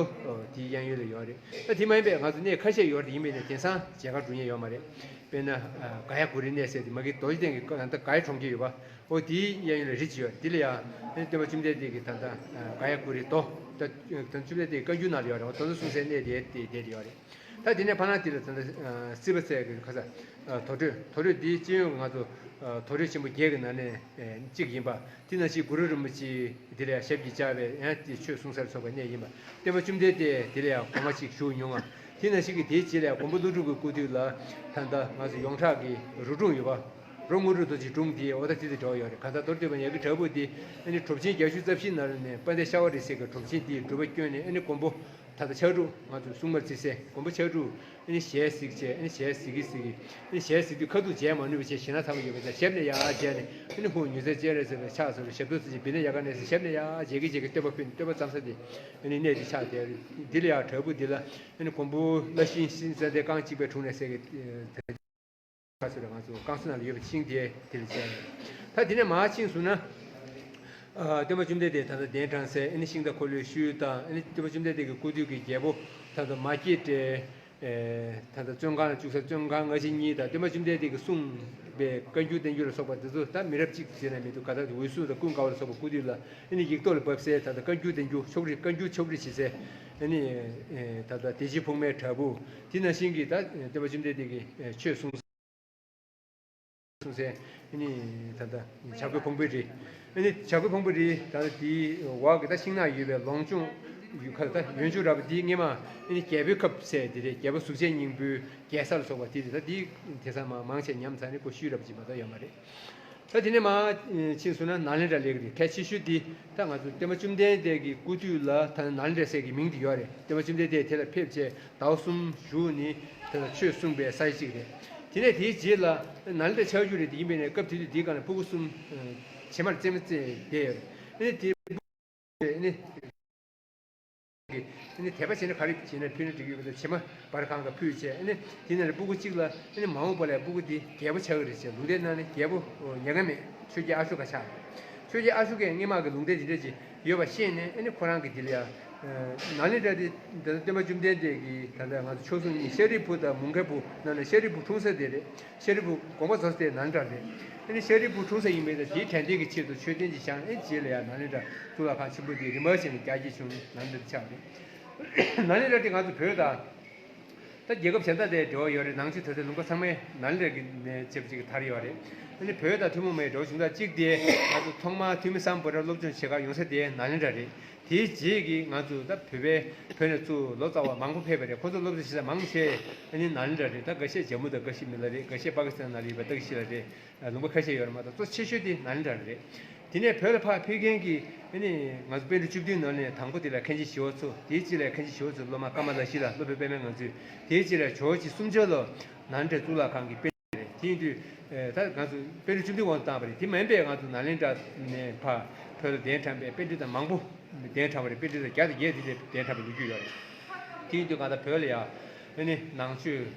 དེའི་གཡས་གཡོན་ལ་ཡོད་རེད། ད་དེ་མ་ཡིན་པའི་ང་ཚོ་གནས་ཁ་ཤས་ཡོད་རེད། ཡིན་པས་ནས་དེང་སང་མཇལ་ཁ་འགྲོ་མཁན་ཡོད་མ་རེད། དཔེར་ན་ག་ཡ་གུ་རི་གནས་ཟེར་དེ་མ་གི་རྡོ་རྗེ་གདན་གྱི་ད་ག་ཡ་གྲོང་ཁྱེར་ཡོད་པ། འོ་དེའི་གཡས་གཡོན་ལ་རི་གཅིག་ཡོད་རེད། དེ་ལ་ཡང་ཨ་ནི་སྟོན་པ་བཅོམ་ལྡན་འདས་ཀྱི་ད་ལྟ་ག་ཡ་གུ་རི་རྡོ་ད་བཅོམ་ལྡན་འདས་བཀའ་འགྱུར་ནང་ལ་ཡོད་རེད། འོ་དེ་ཚོ་གསུངས་སའི་གནས་དེ་དེ་དེ་ཡོད་རེད། ད་དེ་ནས་ཕ་ནང་དེ་ལ་ད་ལྟ་སྲིད་པ་ཚལ་གྱི་ཁ་ས་དོ་གྲོས། དོ་གྲོས་འདི་སྤྱི་ཡོངས་ཀྱི་ང་ཚོ་དོ་གྲོས་ཆེན་པོ་བརྒྱད་ཀྱི་ནང་ནས་གཅིག་ཡིན་པ། དེ་ནང་བཞིན་གུ་རུ་རིན་པོ་ཆེ་དེ་ལ་ཡང་ཞབས་ཀྱིས་བཅགས་པའི་ཡང་དེ་ཆོས་གསུང་སར་སོགས་པའི་གནས་ཡིན་པ། སྟོན་པ་བཅོམ་ལྡན་འདས་དེ་ལ་ཡང་གོང་མ་གཅིག་བཞུགས་མྱོང་ང་། དེ་ནང་བཞིན་གྱི་དེའི་རྗེས་ལ་ཡང་མགོན་པོ་ཀླུ་སྒྲུབ་ཀྱི་སྐུ་དུས་ལ་ད་ལྟ་ང་ཚོ་ཡོངས་གྲགས་ཀྱི་རོ་སྒྲུང་ཡོད་པ། རོ་དངོས་གྲུབ་རྡོ་རྗེའི་སྒྲུང་དེ་འོ་ད་དེ་དང་འབྲེལ་བ་ཡོད་རེད། གང་ལྟར་མདོར་བསྡུས་པ་ཡ་གི་བྲག་ཕུག་དེ་ཨ་ནི་གྲུབ་ཆེན་བརྒྱད་ཅུ་རྩ་བཞི་ནང་ནས་དཔལ་ལྡན་ཤ་བ་རི་སེང་གེ་གྲུབ་ཆེན་དེའི་སྒྲུབ་པ་བསྐྱོན་ནས་ཨ་ནི་མགོན་པོ་ད་ལྟ་ཕྱག་དྲུག་ང་ཚོ་སྲུང་མར་བརྩི་སའི་མགོན་པོ་ཕྱག་དྲུག་ཨ་ནི་ཞལ་གཟིགས་བྱས། ཨ་ནི་ཞལ་གཟིགས་ཀྱི་གཟིགས་ཀྱི་ཨ་ནི་ཞལ་གཟིགས་དུས་ཁ་ཐུག་མཇལ་མ་ནུས་པ་བྱས་ཞེད་སྣང་ཚ་པོ་ཡོད་པ་དང་ཞབས་ནས་ཡར་མཇལ་ནས་ཨ་ནི་ཧུ་ཉུ་ཚལ་སྤྱན་རས་གཟིགས་ལ་ཕྱག་འཚལ་ལ་ཞབས་ཏོག་ཙི་ཅིག་བི་ན་ཡ་ག་གནས་སུ་ཞབས་ནས་ཡར་མཇལ་གི་མཇལ་གི་བསྟོད་པ་ཕུལ་ནས་བསྟོད་པ་བརྩམས་ས་དེ་ཨ་ནི་གནས་དེ་ཆགས་བསྡད་རེད། འདི་ལ་ཡང་བྲག་ཕུག་འདི་ལ་ཨ་ནི་མགོན་པོ་བླ་ཤིང་ཤིང་ཙན་དན་རྐང་གཅིག་པའི་དྲུང་ནས་ཟེར་གི་ཁ་སོ་རེ་ང་ཚོ་བསྐང་གསོ་ནང་ལ་ཡོད་པའི་ཤིང་དེ་དེ་ལ་མཇལ་ཡོད། ད་དེ་ནས་མར་ཕྱིན་སོང་ན། ཨ་སྟོན་པ་བཅོམ་ལྡན་འདས་ད་ལྟ་གདན་དྲངས་སའི་ཨ་ནི་ཤིང་རྟ་འཁོར་ལོའི་ཤུལ་དང་ཨ་ནི་སྟོན་པ་བཅོམ་ལྡན་འདས་ཀྱི་སྐུ་དུས་ཀྱི་རྒྱལ་པོ་ད་ལྟ་མ་སྐྱེས་དགྲའི་ཨེ་ད་ལྟ་བཙོན་ཁང་ལ་བཅུག་ས་བཙོན་ཁང་སྔ་ཕྱི་གཉིས་དང་སྟོན་པ་བཅོམ་ལྡན་འདས་ཀྱིས་གསུངས་པའི་བཀའ་འགྱུར་བསྟན་འགྱུར་ལ་སོགས་པ་འདི་ཚོ་ད་མི་རབས་གཅིག་ཟེར་ན་མི་འདུག་ག་ད་འོད་སྲུང་དང་ཀུན་དགའ་བོ་ལ་སོགས་པ་སྐུ་དུས་ལ་ཨ་ནི་ཡིག་ཐོག་ལ་བབས་སའི་ད་ལྟ་བཀའ་འགྱུར་བསྟན་འགྱུར་ཕྱོགས་རིས་བཀའ་འགྱུར་ཕྱོགས་རིས་བྱེད་སའི་ཨ་ནི་ཨེ་ད་ལྟ་བདེ་ཆེན་ཕུག་མའི་བྲག་ཕུག་དེ་ནང་བཞིན་གྱི་ད་སྟོན་པ་བཅོམ་ལྡན་འདས་ཀྱིས་ཨེ་ཆོས་གསུངས། གསུངས་སའི་ཨ་ནི་ད་ལྟ་བྱ་རྒོད་ཕུང་པོའི་རི། ཨ་ནི་བྱ་རྒོད་ཕུང་པོའི་རི་ད་ལྟ་དེའི་འོག་གི་ད་ཤིང་ནགས་ཡོད་པའི་ལོངས་སྤྱོད་ཡུལ་ཁ་ད་ཡོན་ཆུ་ར་བ་དེའི་སྔས་མ་ཨ་ནི་རྒྱལ་པོའི་ཁབ་ཟེར་དེ་རེད། རྒྱལ་པོ་གཟུགས་ཅན་སྙིང་པོའི་རྒྱལ་ས་ལ་སོགས་པ་དེ་རེད། ད་དེའི་དེང་སང་མ་མང་ཆེ་ཉམས་ཚར་ནས་ཁོ་ཤུལ་ར་བ་ཅིག་མ་གཏོགས་ཡོད་མ་རེད། ད་དེ་ནས་མར་ཕྱིན་སོང་ན་ནཱ་ལེནྡྲ་སླེབས་ཀྱི་རེད། གལ་ཆེ་ཤོས་དེ་ད་ང་ཚོ་སྟོན་པ་བཅོམ་ལྡན་འདས་ཀྱི་སྐུ་དུས་ལ་ད་ནཱ་ལེནྡྲ་ཟེར་གྱི་མིང་དེ་ཡོད་རེད། སྟོན་པ་བཅོམ་ལྡན་འདས་དེ་ལ་ཕེབས་བྱས་ཟླ་བ་གསུམ་བཞུགས་ནས་ད་ཆོས་གསུངས་པའི་ས་ཡ་གཅིག་རེད། དེ་ནས་དེའི་རྗེས་ལ་ནཱ་ལེནྡྲ་ཆགས་རྒྱུ་རེད། དེ་ཡིན་པས་ནས་སྐབས་དེ་དུས་དེའི་སྒང་ལ་སྤུ་གུ་གསུམ་བྱེ་མར་རྩེད་མོ་རྩེས་བསྡད་ཡོད་རེད། ཨ་ནི་དེ་ཨ་ནི་ཨ་ནི་དད་པ་བྱས་ན་ག་རེ་བྱས་ན་ཕུལ་ན་འགྲིག་གི་ཡོད་པ་དང་། བྱེ་མ་འབར་གང་ག་ཕུལ་བྱས། ཨ་ནི་དེ་ནས་སྤུ་གུ་གཅིག་ལ་ཨ་ནི་མ་འོངས་པ་ལ་སྤུ་གུ་དེ་རྒྱལ་པོ་ཆགས་ཀྱི་རེད་ཅེས་ལུང་བསྟན་གནང་ནས་རྒྱལ་པོ་ཉེན་ཁ་མེད་ཆོས་རྒྱལ་ཨ་ཤོ་ཀ་ཆགས། ཆོས་རྒྱལ་ཨ་ཤོ་ཀས་སྔོན་མ་གི་ལུང་བསྟན་དེ་འདྲ་ཅིག་ཡོད་པ་ཤེས་ནས་ཨ་ནི་ཁོ་རང་གི་དེ་ལ་ཡང་ནཱ་ལེནྡྲ་དེ་ད་ལྟ་སྟོན་པ་བཅོམ་ལྡན་འདས་ཀྱི་ད་ལྟ་ང་ཚོ་མཆོག་ཟུང་གཉིས་ཤཱ་རིའི་བུ་དང་མོའུ་འགལ་བུ་ནང་ནས་ཤཱ་རིའི་བུ་འཁྲུངས་ས་དེ་རེད། ཤཱ་རིའི་བུ་དགོངས་པ་རྫོགས་ས་དེ་ནཱ་ལེནྡྲ་རེད། ཨ་ནི་ཤཱ་རིའི་བུ་འཁྲུངས་ས་ཡིན་པས་ད་དེའི་དྲན་རྟེན་གྱི་ཆེད་དུ་མཆོད་རྟེན་ཅིག་བཞེངས། ཨ་ནི་རྗེས་ལ་ཡང་ནཱ་ལེནྡྲ་གཙུག་ལག་ཁང་ཆེན་པོ་དེ་རིམ་པ་བཞིན་རྒྱ་སྐྱེད་བྱུང་ནས་ནཱ་ལེནྡྲ་དེ་ཆགས་རེད། ནཱ་ལེནྡྲ་དེ་ང་ཚོ་བོད་དང་ ད་རྒྱལ་ཁབ་གཞན་དག་དེ་འབྲེལ་བ་ཡོད་རེད། ནང་ཆོས་དོན་ཚན་ལུང་པ་ཚང་མའི་ནཱ་ལེནྡྲ་གི་ནས་ཆེབ་ཅིག་དར་ཡོད་རེད། ཨ་ནི་བོད་དང་ཐུན་མོང་མའི་འབྲེལ་བ་བྱུང་ཐག་གཅིག་དེ་ང་ཚོ་ཐོག་མར་ཐོན་མི་སམ་བྷོ་ཊ་སློབ་སྦྱོང་བྱེད་གར་ཡོང་ས་དེ་ནཱ་ལེནྡྲ་རེད། དེའི་རྗེས་ཀྱི་ང་ཚོ་ད་བོད་པའི་བོད་ནས་ཚུར་ལོ་ཙཱ་བ་མང་པོ་ཕེབས་པ་རེད། ཁོ་ཚོ་སློབ་གསོ་བྱེད་ས་མང་ཆེ་ཨ་ནི་ནཱ་ལེནྡྲ་རེད། ད་འགའ་ཤས་ཇམ་མུ་དང་འགའ་ཤས་མི་ལ་རེད། འགའ་ཤས་པ་ཀི་སི་ཐན་ནང་ལ་ཡོད་པ་ཏག་ཤི་ལ་རེད། ལུང་པ་ཁ་ཤས་ཡོད་རེད་མ་གཏོགས་གཙོ་ཆེ་ཤོས་དེ་ནཱ་ལེནྡྲ་རེད། དེ་ནས་བོད་ལ་ཕར་ཕེབས་མཁན་གྱི་ཨ་ནི་ང་ཚོ་པཎ་གྲུབ་བཅུ་བདུན་ནང་ནས་དང་པོ་དེ་ལ་མཁན་ཆེན་ཞི་བ་འཚོ། དེའི་རྗེས་ལ་མཁན་ཆེན་ཞི་བ་འཚོའི་སློབ་མ་ཀ་མ་ལ་ཤཱི་ལ། སློབ་དཔོན་པད་མའི་ངང་ཚུལ། དེའི་རྗེས་ལ་ཇོ་བོ་རྗེ་གསུམ་ཆོས་ལོ་ནཱ་ལེནྡྲ་གཙུག་ལག་ཁང་གི་པཎ་ཆེན་རེད། དེ་ཡིན་དུས་ད་ང་ཚོ་པཎ་གྲུབ་བཅུ་བདུན་དབང་དུ་བཏང་བ་རེད། དེ་མིན་པའི་ང་ཚོ་ནཱ་ལེནྡྲ་ནས་ཕར་བོད་ལ་གདན་དྲངས་པའི་པཎ་གྲུབ་དང་མང་པོ་གདན་དྲངས་པ་རེད། པཎ་གྲུབ་དང་བརྒྱ་དང་བརྒྱད་དེ་ལས་གདན་དྲངས་པའི་ལོ་རྒྱུས་ཡོད་རེད། དེ་ཡིན་དུས་ང་ད་བོད་ལ་ཡ་ཨ་ནི་ནང་ཆོས་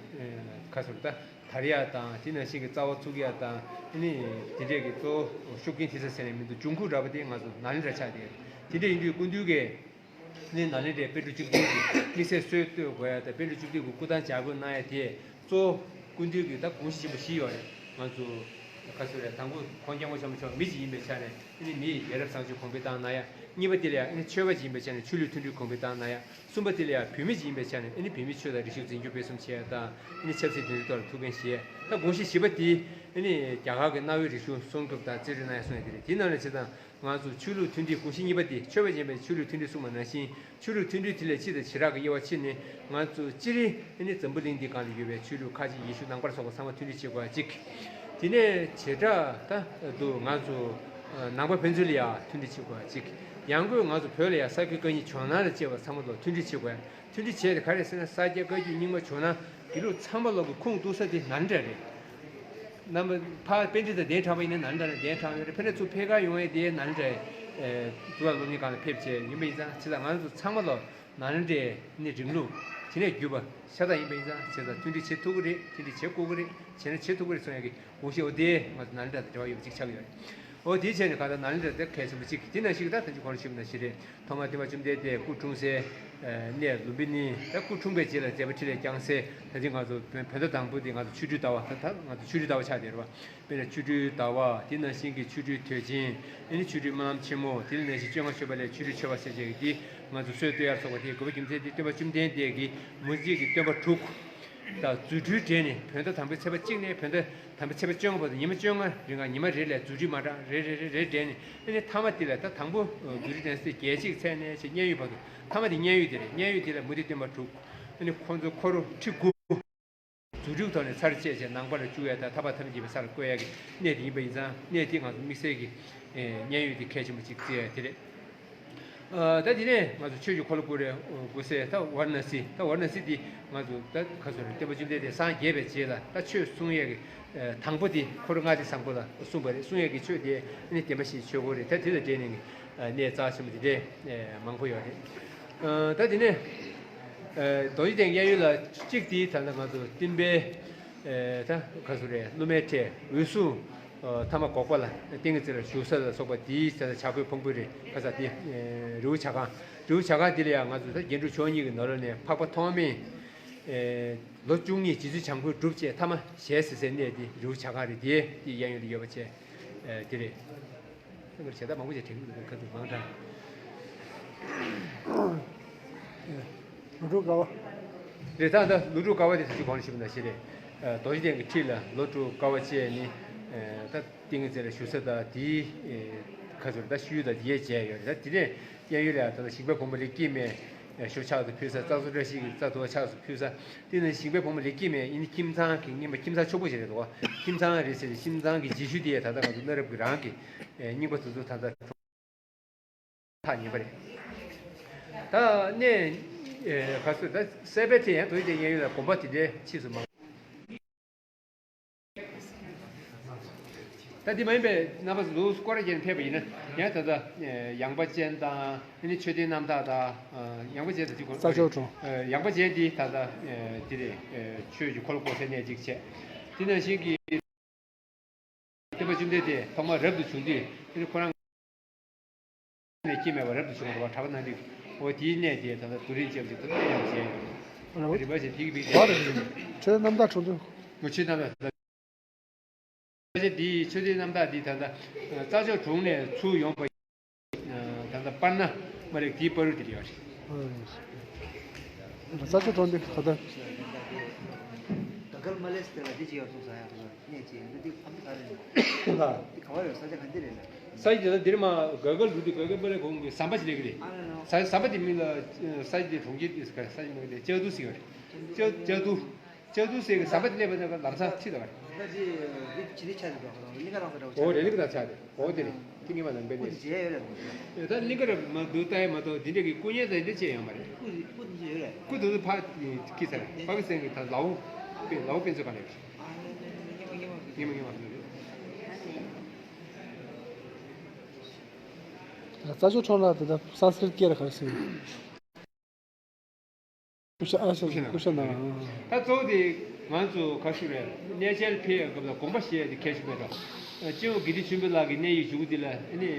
ཁ་སོར་ད། དར་ཡག་དང་དེ་ནང་བཞིན་གྱི་རྩ་བ་ཚུགས་ཡག་དང་ཨ་ནི་དེ་འདྲས་ཀྱི་གཙོ་བོ་ཤུགས་རྐྱེན་ཐེབས་ས་ཟེར་ནས་མི་འདུག་འབྱུང་ཁུངས་འདྲ་པོ་དེ་ང་ཚོ་ནཱ་ལེནྡྲ་ཆགས་བསྡད་ཡོད། དེ་འདྲས་ཡིན་དུས་སྐུ་མདུན་གྱིས་ནི་ནཱ་ལེནྡྲའི་པཎ་གྲུབ་བཅུ་བདུན་གྱི་དམིགས་བསལ་སྲོལ་གཏོད་དགོས་ཡག་དང་། པཎ་གྲུབ་བཅུ་བདུན་གྱི་སྐུ་ཐང་བཅར་དགོས་གནང་ཡག་དེ་གཙོ་བོ་སྐུ་མདུན་གྱི་ད་དགོངས་གཞི་ཆེན་པོ་བཞི་ཡོད་རེད། ང་ཚོ་ག་ཚོད་རེད། དང་པོ་ཁོང་སྐྱབས་མགོན་ཆེན་པོ་མཆོག་མི་ཞིག་ཡིན་པའི་ཆ་ནས་ཨ་ནི་མི་ཡི་ཡ་རབས་བཟང་སྤྱོད་གོང་འཕེལ་བཏང་གནང་ཡག། གཉིས་པ་དེ་ལ་ཡང་ཨ་ནི་ཆོས་པ་ཅིག་ཡིན་པའི་ཆ་ནས་ཆོས་ལུགས་མཐུན་སྒྲིལ་གོང་འཕེལ་བཏང་གནང་ཡག། གསུམ་པ་དེ་ལ་ཡང་བོད་མི་ཅིག་ཡིན་པའི་ཆ་ནས་ཨ་ནི་བོད་མིའི་ཆོས་དང་རིག་གཞུང་འཛིན་སྐྱོང་སྤེལ་གསུམ་བྱེད་ཡག་དང་། ཨ་ནི་ཆབ་སྲིད་དོན་གཅོད་ཐོག་ལ་ཐུགས་འགན་བཞེས་ཡག། ད་དགོངས་གཞི་བཞི་པ་དེ་ཨ་ནི་རྒྱ་གར་གྱི་གནའ་བོའི་རིག་གཞུང་སྲུང་སྐྱོབ་དང་རྩིས་སྤྲོད་གནང་ཡག་གསུངས་ཡག་དེ་རེད། དེའི་ནང་ལ་བྱས་ཙང་ང་ཚོ་ཆོས་ལུགས་མཐུན་སྒྲིལ། དགོངས་གཞི་གཉིས་པ་དེ་ཆོས་པ་ཅིག་ཡིན་པའི་ཆོས་ལུགས་མཐུན་སྒྲིལ་གསུངས་པ་ནང་བཞིན་ཆོས་ལུགས་མཐུན་སྒྲིལ་དེ་ལས་སྤྱི་དང་བྱེ་བྲག་གི་དབྱེ་བ་ཕྱེ་ནས་ང་ཚོ་སྤྱིར་ཨ་ནི་འཛམ་བུ་གླིང་འདི་སྒང་ལ་ཡོད་པའི་ཆོས་ལུགས་ཁ་ཅིག་ཡེ་ཤུ་ནང་པ་ལ་སོགས་པ་ཚང་མ་མཐུན་སྒྲིལ་བྱེད་དགོས་པ་གཅིག། དེ་ནས་བྱེ་བྲག་ད་དུ་ང་ཚོ་ནང་པ་ཕན་ཚུན་ལ་ཡང་མཐུན་སྒྲིལ་བྱེད་དགོས་པ་གཅིག། ཡང་སྒོས་ང་ཚོ་བོད་ལ་ཡང་ས་དགེ་བཀའ་རྙིང་ཇོ་ནང་ལ་བཅས་པ་ཚང་མ་ལ་མཐུན་སྒྲིལ་བྱེད་དགོས། མཐུན་སྒྲིལ་བྱས་ཏེ་ག་རེ་ཟེར་ན། ས་སྐྱ་བཀའ་བརྒྱུད་རྙིང་མ་ཇོ་ནང་དེ་ལུགས་ཚང་མ་ལོག་གི་ཁུངས་གཏུགས་ས་དེ་ནཱ་ལེནྡྲ་རེད། རྣམ་པ་ཕར་པཎ་ཌི་ཏ་གདན་དྲངས་པ་ཡིན་ན་ནཱ་ལེནྡྲ་ནས་གདན་དྲངས་ཡོད་རེད། ཕ་ནས་ཚུར་ཕེབས་ག་ཡོང་ཡས་དེ་ནཱ་ལེནྡྲའི་གཙུག་ལག་སློབ་གཉེར་ཁང་ལ་ཕེབས་བྱས་ཡིན་པ་ཡིན་ཙང་། བྱས་ཙང་ང་ཚོ་ཚང་མ་ལོག་ནཱ་ལེནྡྲའི་ནི་རིང་ལུགས་དེ་ནས་བརྒྱུད་པ་ཤ་སྟག་ཡིན་པ་ཡིན་ཙང་། བྱས་ཙང་མཐུན་སྒྲིལ་བྱེད་ཐུབ་ཀྱི་རེད། མཐུན་སྒྲིལ་བྱེད་དགོས་ཀྱི་རེད། བྱས་ན་བྱེད་ཐུབ་ཀྱི་རེད་གསུང་ཡག་གི་དགོངས་གཞི་འོ་དེ་ང་ཚོ་ནཱ་ལེནྡྲ་དང་འབྲེལ་བ་ཡོད་པ་གཅིག་ཆགས་ཀྱི་ཡོད་རེད། འོ་དེའི་ཆ་ནས་གང་ལྟར་ནཱ་ལེནྡྲ་དེ་གལ་ཆེན་པོ་གཅིག། དེ་ནང་བཞིན་ད་ད་ཅི་གོང་ཞུས་པ་ནང་བཞིན་རེད། ཐོག་མར་སྟོན་པ་བཅོམ་ལྡན་འདས་སྐུ་འཁྲུངས་སའི་གནས་ལུམ་བི་ནི། ད་སྐུ་འཁྲུངས་པའི་རྗེས་ལ་མཛད་པ་འཕྲིན་ལས་བསྐྱངས་སའི། ད་ཅི་ང་ཚོ་བོད་བོད་ཟླ་དང་པོ་དེ་ང་ཚོ་ཆོ་འཕྲུལ་ཟླ་བ། ད་ད་ང་ཚོ་ཆོ་འཕྲུལ་ཟླ་བ་ཆགས་བསྡད་རེད་བ། དཔེར་ན་ཆོ་འཕྲུལ་ཟླ་བ། དེ་ནང་བཞིན་གྱི་ཆོ་འཕྲུལ་དུས་ཆེན། ཨ་ནི་ཆོ་འཕྲུལ་སྨོན་ལམ་ཆེན་མོ། དེ་ནང་བཞིན་བཅོ་ལྔ་མཆོད་པ་ལས་ཆོ་འཕྲུལ་མཆོད་པ་ཟེར་བྱས་ཀྱི་འདི་ང་ཚོ་སྲོལ་གཏོད་ཡར་སོང་བ་དེ། དགོན་པ་རྒྱུ་མཚན་དེ་སྟོན་པ་བཅོམ་ལྡན་འདས་ཀྱི་མུ་སྟེགས་ཀྱི་སྟོན་པ་དྲུག་དང་རྫུ་འཕྲུལ་འགྲན་ནས། བོད་ཟླ་དང་པོའི་ཚེས་པ་གཅིག་ནས་བོད་ཟླ་དང་པོའི་ཚེས་པ་བཅོ་ལྔ་བར་དུ་ཉི་མ་བཅོ་ལྔ་རིང་ག་ཉི་མ་རེ་ལ་རྫུ་འཕྲུལ་མ་འདྲ་རེ་རེ་རེ་རེ་འགྲན་ནས། ཨ་ནི་མཐའ་མ་དེ་ལ་ད་དང་པོ་རྫུ་འཕྲུལ་འགྲན་ས་དེ་རྒྱལ་གཅིག་ཚད་ནས་བྱས་མཉན་ཡོད་བར་དུ། མཐའ་མ་དེ་མཉན་ཡོད་དེ་རེད། མཉན་ཡོད་དེ་ལ་མུ་སྟེགས་སྟོན་པ་དྲུག། ཨ་ནི་ཁོང་ཚོ་འཁོར་ཁྲི་དགུ། རྫུ་འཕྲུལ་ཐོག་ནས་ཚར་བཅད་བྱས་ནང་པ་ལ་བཅུག་ཡ་དང་། ཐར་པ་ཐམས་ཅད་མཁྱེན་པའི་ས་ལ་བཀོད་ཡ་གི་གནས་དེ་ཡིན་པ་ཡིན་ཙང་། གནས་དེ་ང་ཚོ་དམིགས་བསལ་གྱི་ཨེ་མཉན་ཡོད་དེ་གལ་ཆེན་པོ་ཅིག་བརྩི་ཡ་དེ་རེད། ཨ་ད་དེ་ནས་ང་ཚོ་ཆོས་ཀྱི་འཁོར་ལོ་བསྐོར་རེ་དགོས་སའི་ད་ཝཱ་ར་ཎ་སི། ད་ཝཱ་ར་ཎ་སི་དེ་ང་ཚོ་ད་ག་ཚོད་རེད། སྟོན་པ་བཅོམ་ལྡན་འདས་སངས་རྒྱས་པའི་རྗེས་ལ་ད་ཆོས་གསུང་ཡས་ཀྱི་ཨེ་དང་པོ་དེ། འཁོར་ལྔ་སྡེ་བཟང་པོ་ལ་གསུངས་པ་རེད། གསུང་ཡས་ཀྱི་ཆོས་དེ་ནི་བདེན་པ་བཞིའི་ཆོས་འཁོར་རེད། ད་དེ་དང་འབྲེལ་ནས་ཨ་གནས་རྩ་ཆེན་པོ་དེ་འདྲའི་ཨེ་མང་པོ་ཡོད་རེད། ཨ་ད་དེ་ནས་ཨེ་རྡོ་རྗེ་གདན་གཡས་གཡོན་ལ་གཅིག་དེ་ད་ལྟ་ང་ཚོ་སྟོན་པའི་ཨེ་ད་ག་ཚོད་རེད། སློབ་མའི་གྲས་འོད་སྲུང་ཨ་ཐ་མ་འགོག་པ་ལ་ཏིང་ངེ་འཛིན་ལ་བཞུགས་ས་ལ་སོགས་པ་དེའི་ད་ལྟ་བྱ་རྒོད་ཕུང་པོའི་རི་ཁ་ས་དེ་ཨེ་རི་བོ་བྱ་རྐང་། རི་བོ་བྱ་རྐང་དེ་ལ་ཡང་ང་ཚོ་ད་རྒྱན་དྲུག་མཆོག་གཉིས་ཀྱི་ནང་ལོགས་ནས་འཕགས་པ་ཐོགས་མེད་ཨེ་ལོ་བཅུ་གཉིས་རྗེ་བཙུན་བྱམས་མགོན་སྒྲུབ་བྱས་མཐའ་མ་ཞལ་གཟིགས་སའི་གནས་དེ་རི་བོ་བྱ་རྐང་རེད། དེ་དེ་གཡས་གཡོན་དུ་ཡོད་པ་བྱས་ཨེ་དེ་རེད། ད་གར་བྱེད་སྟངས་མང་པོ་ཞིག་དྲན་གྱི་འདུག་ཁ་ཐུག་མང་དྲགས། ལོ་དྲུག་དཀའ་བ། རེད། ད་ལྟ་ལོ་དྲུག་དཀའ་བ་དེ་ད་ཅི་གོང་ལ་ཞུས་པ་ནང་བཞིན་རེད། ཨ་རྡོ་རྗེ་གདན་གྱི་འཁྲིས་ལ་ལོ་དྲུག་དཀའ་བ་སྤྱད་ནི། ཨ་ད་ཏིང་ངེ་འཛིན་ལ་བཞུགས་ས་དང་དེའི་ཨེ་ཁ་ཚུར་ད་ཤུལ་དང་དེའི་རྗེས་ཡོད་རེད། ད་དེ་ནས་གཡས་གཡོན་ལ་ད་ལྟ་ཞིང་པའི་བུ་མོ་ལེགས་སྐྱེས་མའི་ཨེ་ཞོ་ཕྱག་ཏུ་ཕུལ་ས། རྩྭ་མཚོ་བཀྲ་ཤིས་ཀྱི་རྩྭ་དུ་བ་ཕྱག་ཏུ་ཕུལ་ས། དེ་ནས་ཞིང་པའི་བུ་མོ་ལེགས་སྐྱེས་མའི་ཨ་ནི་ཁྱིམ་ཚང་གི་རྔན་པ། ཁྱིམ་ཚང་ཕྱུག་པོ་ཞིག་རེད་འདུག་ཁྱིམ་ཚང་རེད་ཟེར་ཏེ། ཁྱིམ་ཚང་གི་རྗེས་ཤུལ་དེ་ད་ལྟ་ང་ཚོ་གནའ་རབས་ཀྱི་རང་གི་ཨེ་རྙིང་པ་དེ་ཚོ་ད་ལྟ་ཐག་ཉེ་བ་རེད། ད་གནས་ཨེ་ག་ཚོད་ད་སྲིད་པའི་ཁྲི་ཡང་རྡོ་རྗེ་གདན་གཡས་གཡོན་ལ་དགོན་པ་དེ་འདྲའི་ཕྱིས་སུ་མང་། ད་འདི་མ་ཡིན་པའི་རྣམ་པ་ཚོ་ལུགས་སྐོར་ར་བརྒྱབ་ནས་ཕེབས་པ་ཡིན་ན། ཡང་ད་ལྟ་ཨེ་ཡངས་པ་ཅན་དང་། ཨ་ནི་མཆོད་རྟེན་རྣམ་དག་དང་། ཨ་ཡངས་པ་ཅན་དང་དེ་གོ། རྩྭ་མཆོག་གྲོང་། ཨེ་ཡངས་པ་ཅན་འདི་ད་ལྟ་ཨེ་འདི་རེད། ཨེ་ཆོས་ཀྱི་འཁོར་ལོ་བསྐོར་སའི་གནས་གཅིག་བྱས། དེ་ནང་བཞིན་གྱི་སྟོན་པ་བཅོམ་ལྡན་འདས་ཐོག་མར་རབ་ཏུ་བྱུང་དུས། དེ་ནི་ཁོ་རང་ནས་སྐྱེས་མེད་པར་རབ་ཏུ་བྱུང་བར་གྲགས་པ་གནང་དུས། འོ་དེའི་གནས་དེ་ད་ལྟ་རྡོ་རིང་ཅན་ཅིག་ཏུ་གནས་ཡང་བྱས། རིམ་པ་བཞིན་དེ་གི་མིང་དེ། ཆོས་རྣམ་དག་གྲོང་ཚོ། ཆོས་རྣམ་དག་ད་ལྟ་དེའི་མཆོད་རྟེན་རྣམ་དག་འདི་ད་ལྟ་རྩྭ་མཆོག་གྲོང་ནས་ཚུར་ཡོང་པ། ད་ལྟ་པར་ན་མ་ལེགས་དེའི་བར་དུ་དེ་ཡོད་རེད། རྩྭ་མཆོག་གྲོང་འདི་ད་ལྟ། མ་ལས་དེ་ལ་འདི་ཅི་ཡོད་སོང་ས་ཡ་ལ་གནས་ཅི་ཡོད་འདི་ཨ་མི་ས་རེད། ལ། འདི་ག་བ་ཡོད་ས་ཆ་ག་འདི་རེད་ལ། ས་ཡི་དེ་ལ་འདིར་མ་ག་ག་ལུ་དུ་ག་ག་པ་རེ་གོང་གི་ཟམ་པ་ཅི་ལེགས་རེད། ཨ་ལ་ལ། ས་ཟམ་པ་དེ་མིན་ལ་ས་ཡི་དེ་གྲོང་ཁྱེར་དེ་ས་ཡི་མིན་ལ་ལྕགས་དུ་ཟེར་བ་རེད། ལྕགས་དུ་ལྕགས་དུ་ལྕགས་དུ་ཟེར་གི་ཟམ་པ་དེ་སླེབས་པ་ན་ལམ་སང་ཁྲིད་ད་བ་རེད། ད་ཅི་འདི་ཅི་ནི་ཆ་དེ་འགྲོ་ཁ་ལ་ལིང་ག་རང་ས་འགྲོ་ཨོ་ཆ་རེད། ལིང་ག་རང་ཆ་དེ་ཨོ་དེ་རེད། ཏིང་ངེ་མ་ནང་པའི་སྐུ་ནས། དེ་མཇལ་ཡོད་རེད། ད་གླིང་ག་ར་མ་འདུག་ལྟ་ཡ་མ་གཏོགས་འདི་འདྲ་གི་སྐུ་བརྙན་དང་འདི་ཅི་ཡང་མ་རེད། སྐུ་སྐུ་དེ་ཚོ་ཡོད་རེད། སྐུ་དེ་ཚོ་ཕ་ཁི་ས་རེད། པ་ཀི་སི་ཐན་གི་ད་ལའོ་པི་ལའོ་པི་ཚོ་ག་ལེ་རེད། ཉི་མ་ཉི་མ་ཉི་མ་ཉི་མ་ཉི་མ་ཉི་མ་ཉི་མ། རྩྭ་མཆོག་ཁྲོམ་ར་དེ་ད་སཾ་སྐྲྀཏ་སྐད་ལ་ག་རེ་ཟེར། ཀུ་ཤ་ཨ་ཤ་ཀུ་ཤ་ན། ད་གཙོ་བོ་དེ་ང་ཚོ་ག་ཞུ་རེད། གནས་མཇལ་ཕེབས་ཡ་སྐབས་ལ་དགོངས་པ་བཞེས་ཡ་དེ་གལ་ཆེན་པོ་རེད། སྤྱི་བོ་དགེ་ལྡན་ཆོས་འཕེལ་ལགས་ཀྱི་གནས་ཡིག་བཞུགས་འདི་ལ་ནི་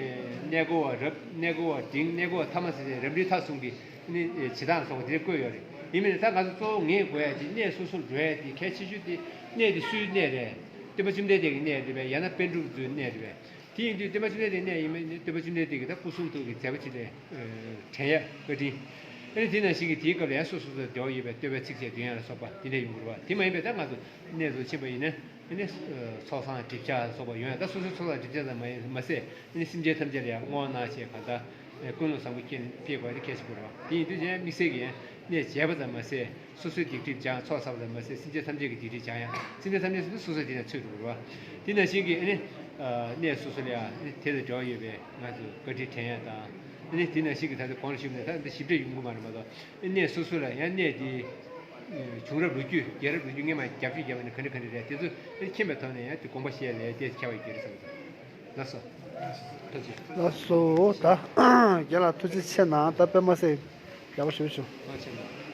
གནས་སྐོར་བ་རབ་གནས་སྐོར་བ་འབྲིང་གནས་སྐོར་བ་ཐ་མ་ཟེར་ཏེ་རབ་འབྲིང་ཐ་གསུམ་གྱི་ནི་བྱེད་སྟངས་སོགས་དེ་བཀོད་ཡོད་རེད། ཡིན་མིན་ད་ང་ཚོ་གཙོ་བོ་ངས་དགོས་ཡ་དེ་གནས་སོ་སོར་འགྲོ་ཡ་དེ་གལ་ཆེ་ཤོས་དེ་གནས་དེ་སུའི་གནས་རེད། སྟོན་པ་བཅོམ་ལྡན་འདས་ཀྱི་གནས་རེད་པས། ཡང་ན་པཎ་གྲུབ་ཚོའི་གནས་རེད་པས། དེ་ཡིན་དུས་སྟོན་པ་བཅོམ་ལྡན་འདས་གནས་ཡིན་མིན་ནི་སྟོན་པ་བཅོམ་ལྡན་འདས་ཀྱིས་ད་སྐུ་གསུང་ཐུགས་ཀྱི་མཛད་པ་ཅིག་ལས་དྲན་ཡ་བཀའ་དྲིན། ཨ་ནི་དེ་ནང་བཞིན་གྱི་དེའི་སྐབས་ལ་ཡང་སོ་སོ་སོ་འབྲེལ་བ་ཡོད་པའི་བསྟོད་པའི་ཚིགས་བཅད་འདོན་ཡ་ལ་སོགས་པ་དེ་འདྲ་ཡོང་དགོས་རེད་བ། དེ་མ་ཡིན་པའི་ད་ང་ཚོ་གནས་སུ་ཕྱིན་པ་ཡིན་ན་ཨ་ནི་ཚོགས་བསགས་སྒྲིབ་སྦྱང་སོགས་པ་ཡོང་ཡ། ད་སོ་སོའི་ཚོགས་བསགས་སྒྲིབ་སྦྱང་ཙམ་མ་ཡིན་མ་ཟད་ཨ་ནི་སེམས་ཅན་ཐམས་ཅད་ལ་ཡང་བསྔོ་བ་གནང་བྱས་གང་ལྟར་ཀུན་སློང་བཟང་པོ་སྐྱེ་སྐྱེ་དགོས་པ་དེ་གལ་ཆེན་པོ་རེད་བ། དེ་ཡིན་དུས་ཀྱང་དམིགས་བསལ་གྱི་ཡང་གནས་མཇལ་བ་ཙམ་མ་ཟད། སོ་སོའི་སྡིག་སྒྲིབ་སྦྱང་། ཚོགས་བསགས་པ་ཙམ་མ་ཟད་སེམས་ཅན་ཐམས་ཅད་ཀྱི་སྡིག་སྒྲིབ་སྦྱང་ཡ། སེམས་ཅན་ཐམས་ཅད་སོ་སོ་དེ་ནས་ཚུད་འགྲོ་དགོས་རེད་བ། དེ་ནང་བཞིན་གྱི་ཨ་ནི་གནས་སོ་སོ་ལ་ཡང་དེ་དང་འབྲེལ་བ་ཡོད་པའི་ང་ཚོ་བཀའ་དྲིན་དྲན་ཡ་དང་། ཨ་ནི་དེ་ནང་བཞིན་གྱི་ད་ལྟ་གོང་ལ་ཞུས་པ་ནས་ད་འདི་ཞིབ་ཕྲ་ཡོང་གི་མ་རེད་མ་གཏོགས། གནས་སོ་སོ་ལ་ཡང་གནས་དེ་བྱུང་རབས་ལོ་རྒྱུས་རྒྱལ་རབས་ལོ་རྒྱུས་སྔས་མ་རྒྱབ་ཤིག་རྒྱབ་པ་ནས་ག་འདྲ་ག་འདྲ་རེད། དེ་ཚོ་ཨ་ནི་མཁྱེན་པའི་ཐོག་ནས་ཡང་དེ་དགོངས་པ་བཞེས་ལས་དེ་ཁྱབ་པ་ཡོད་རེད་བསམ་གྱི་འདུག་ལགས་སོ། ཐུགས་རྗེ་ཆེ། ལགས་སོ། ད་རྒན་ལགས་ཐུགས་རྗེ་ཆེ་གནང་། ད་དཔེ་མ་སྲིད་ཡག་པོ་ཞེ་པོ་བྱུང་། ཐུགས་རྗེ་ཆེ།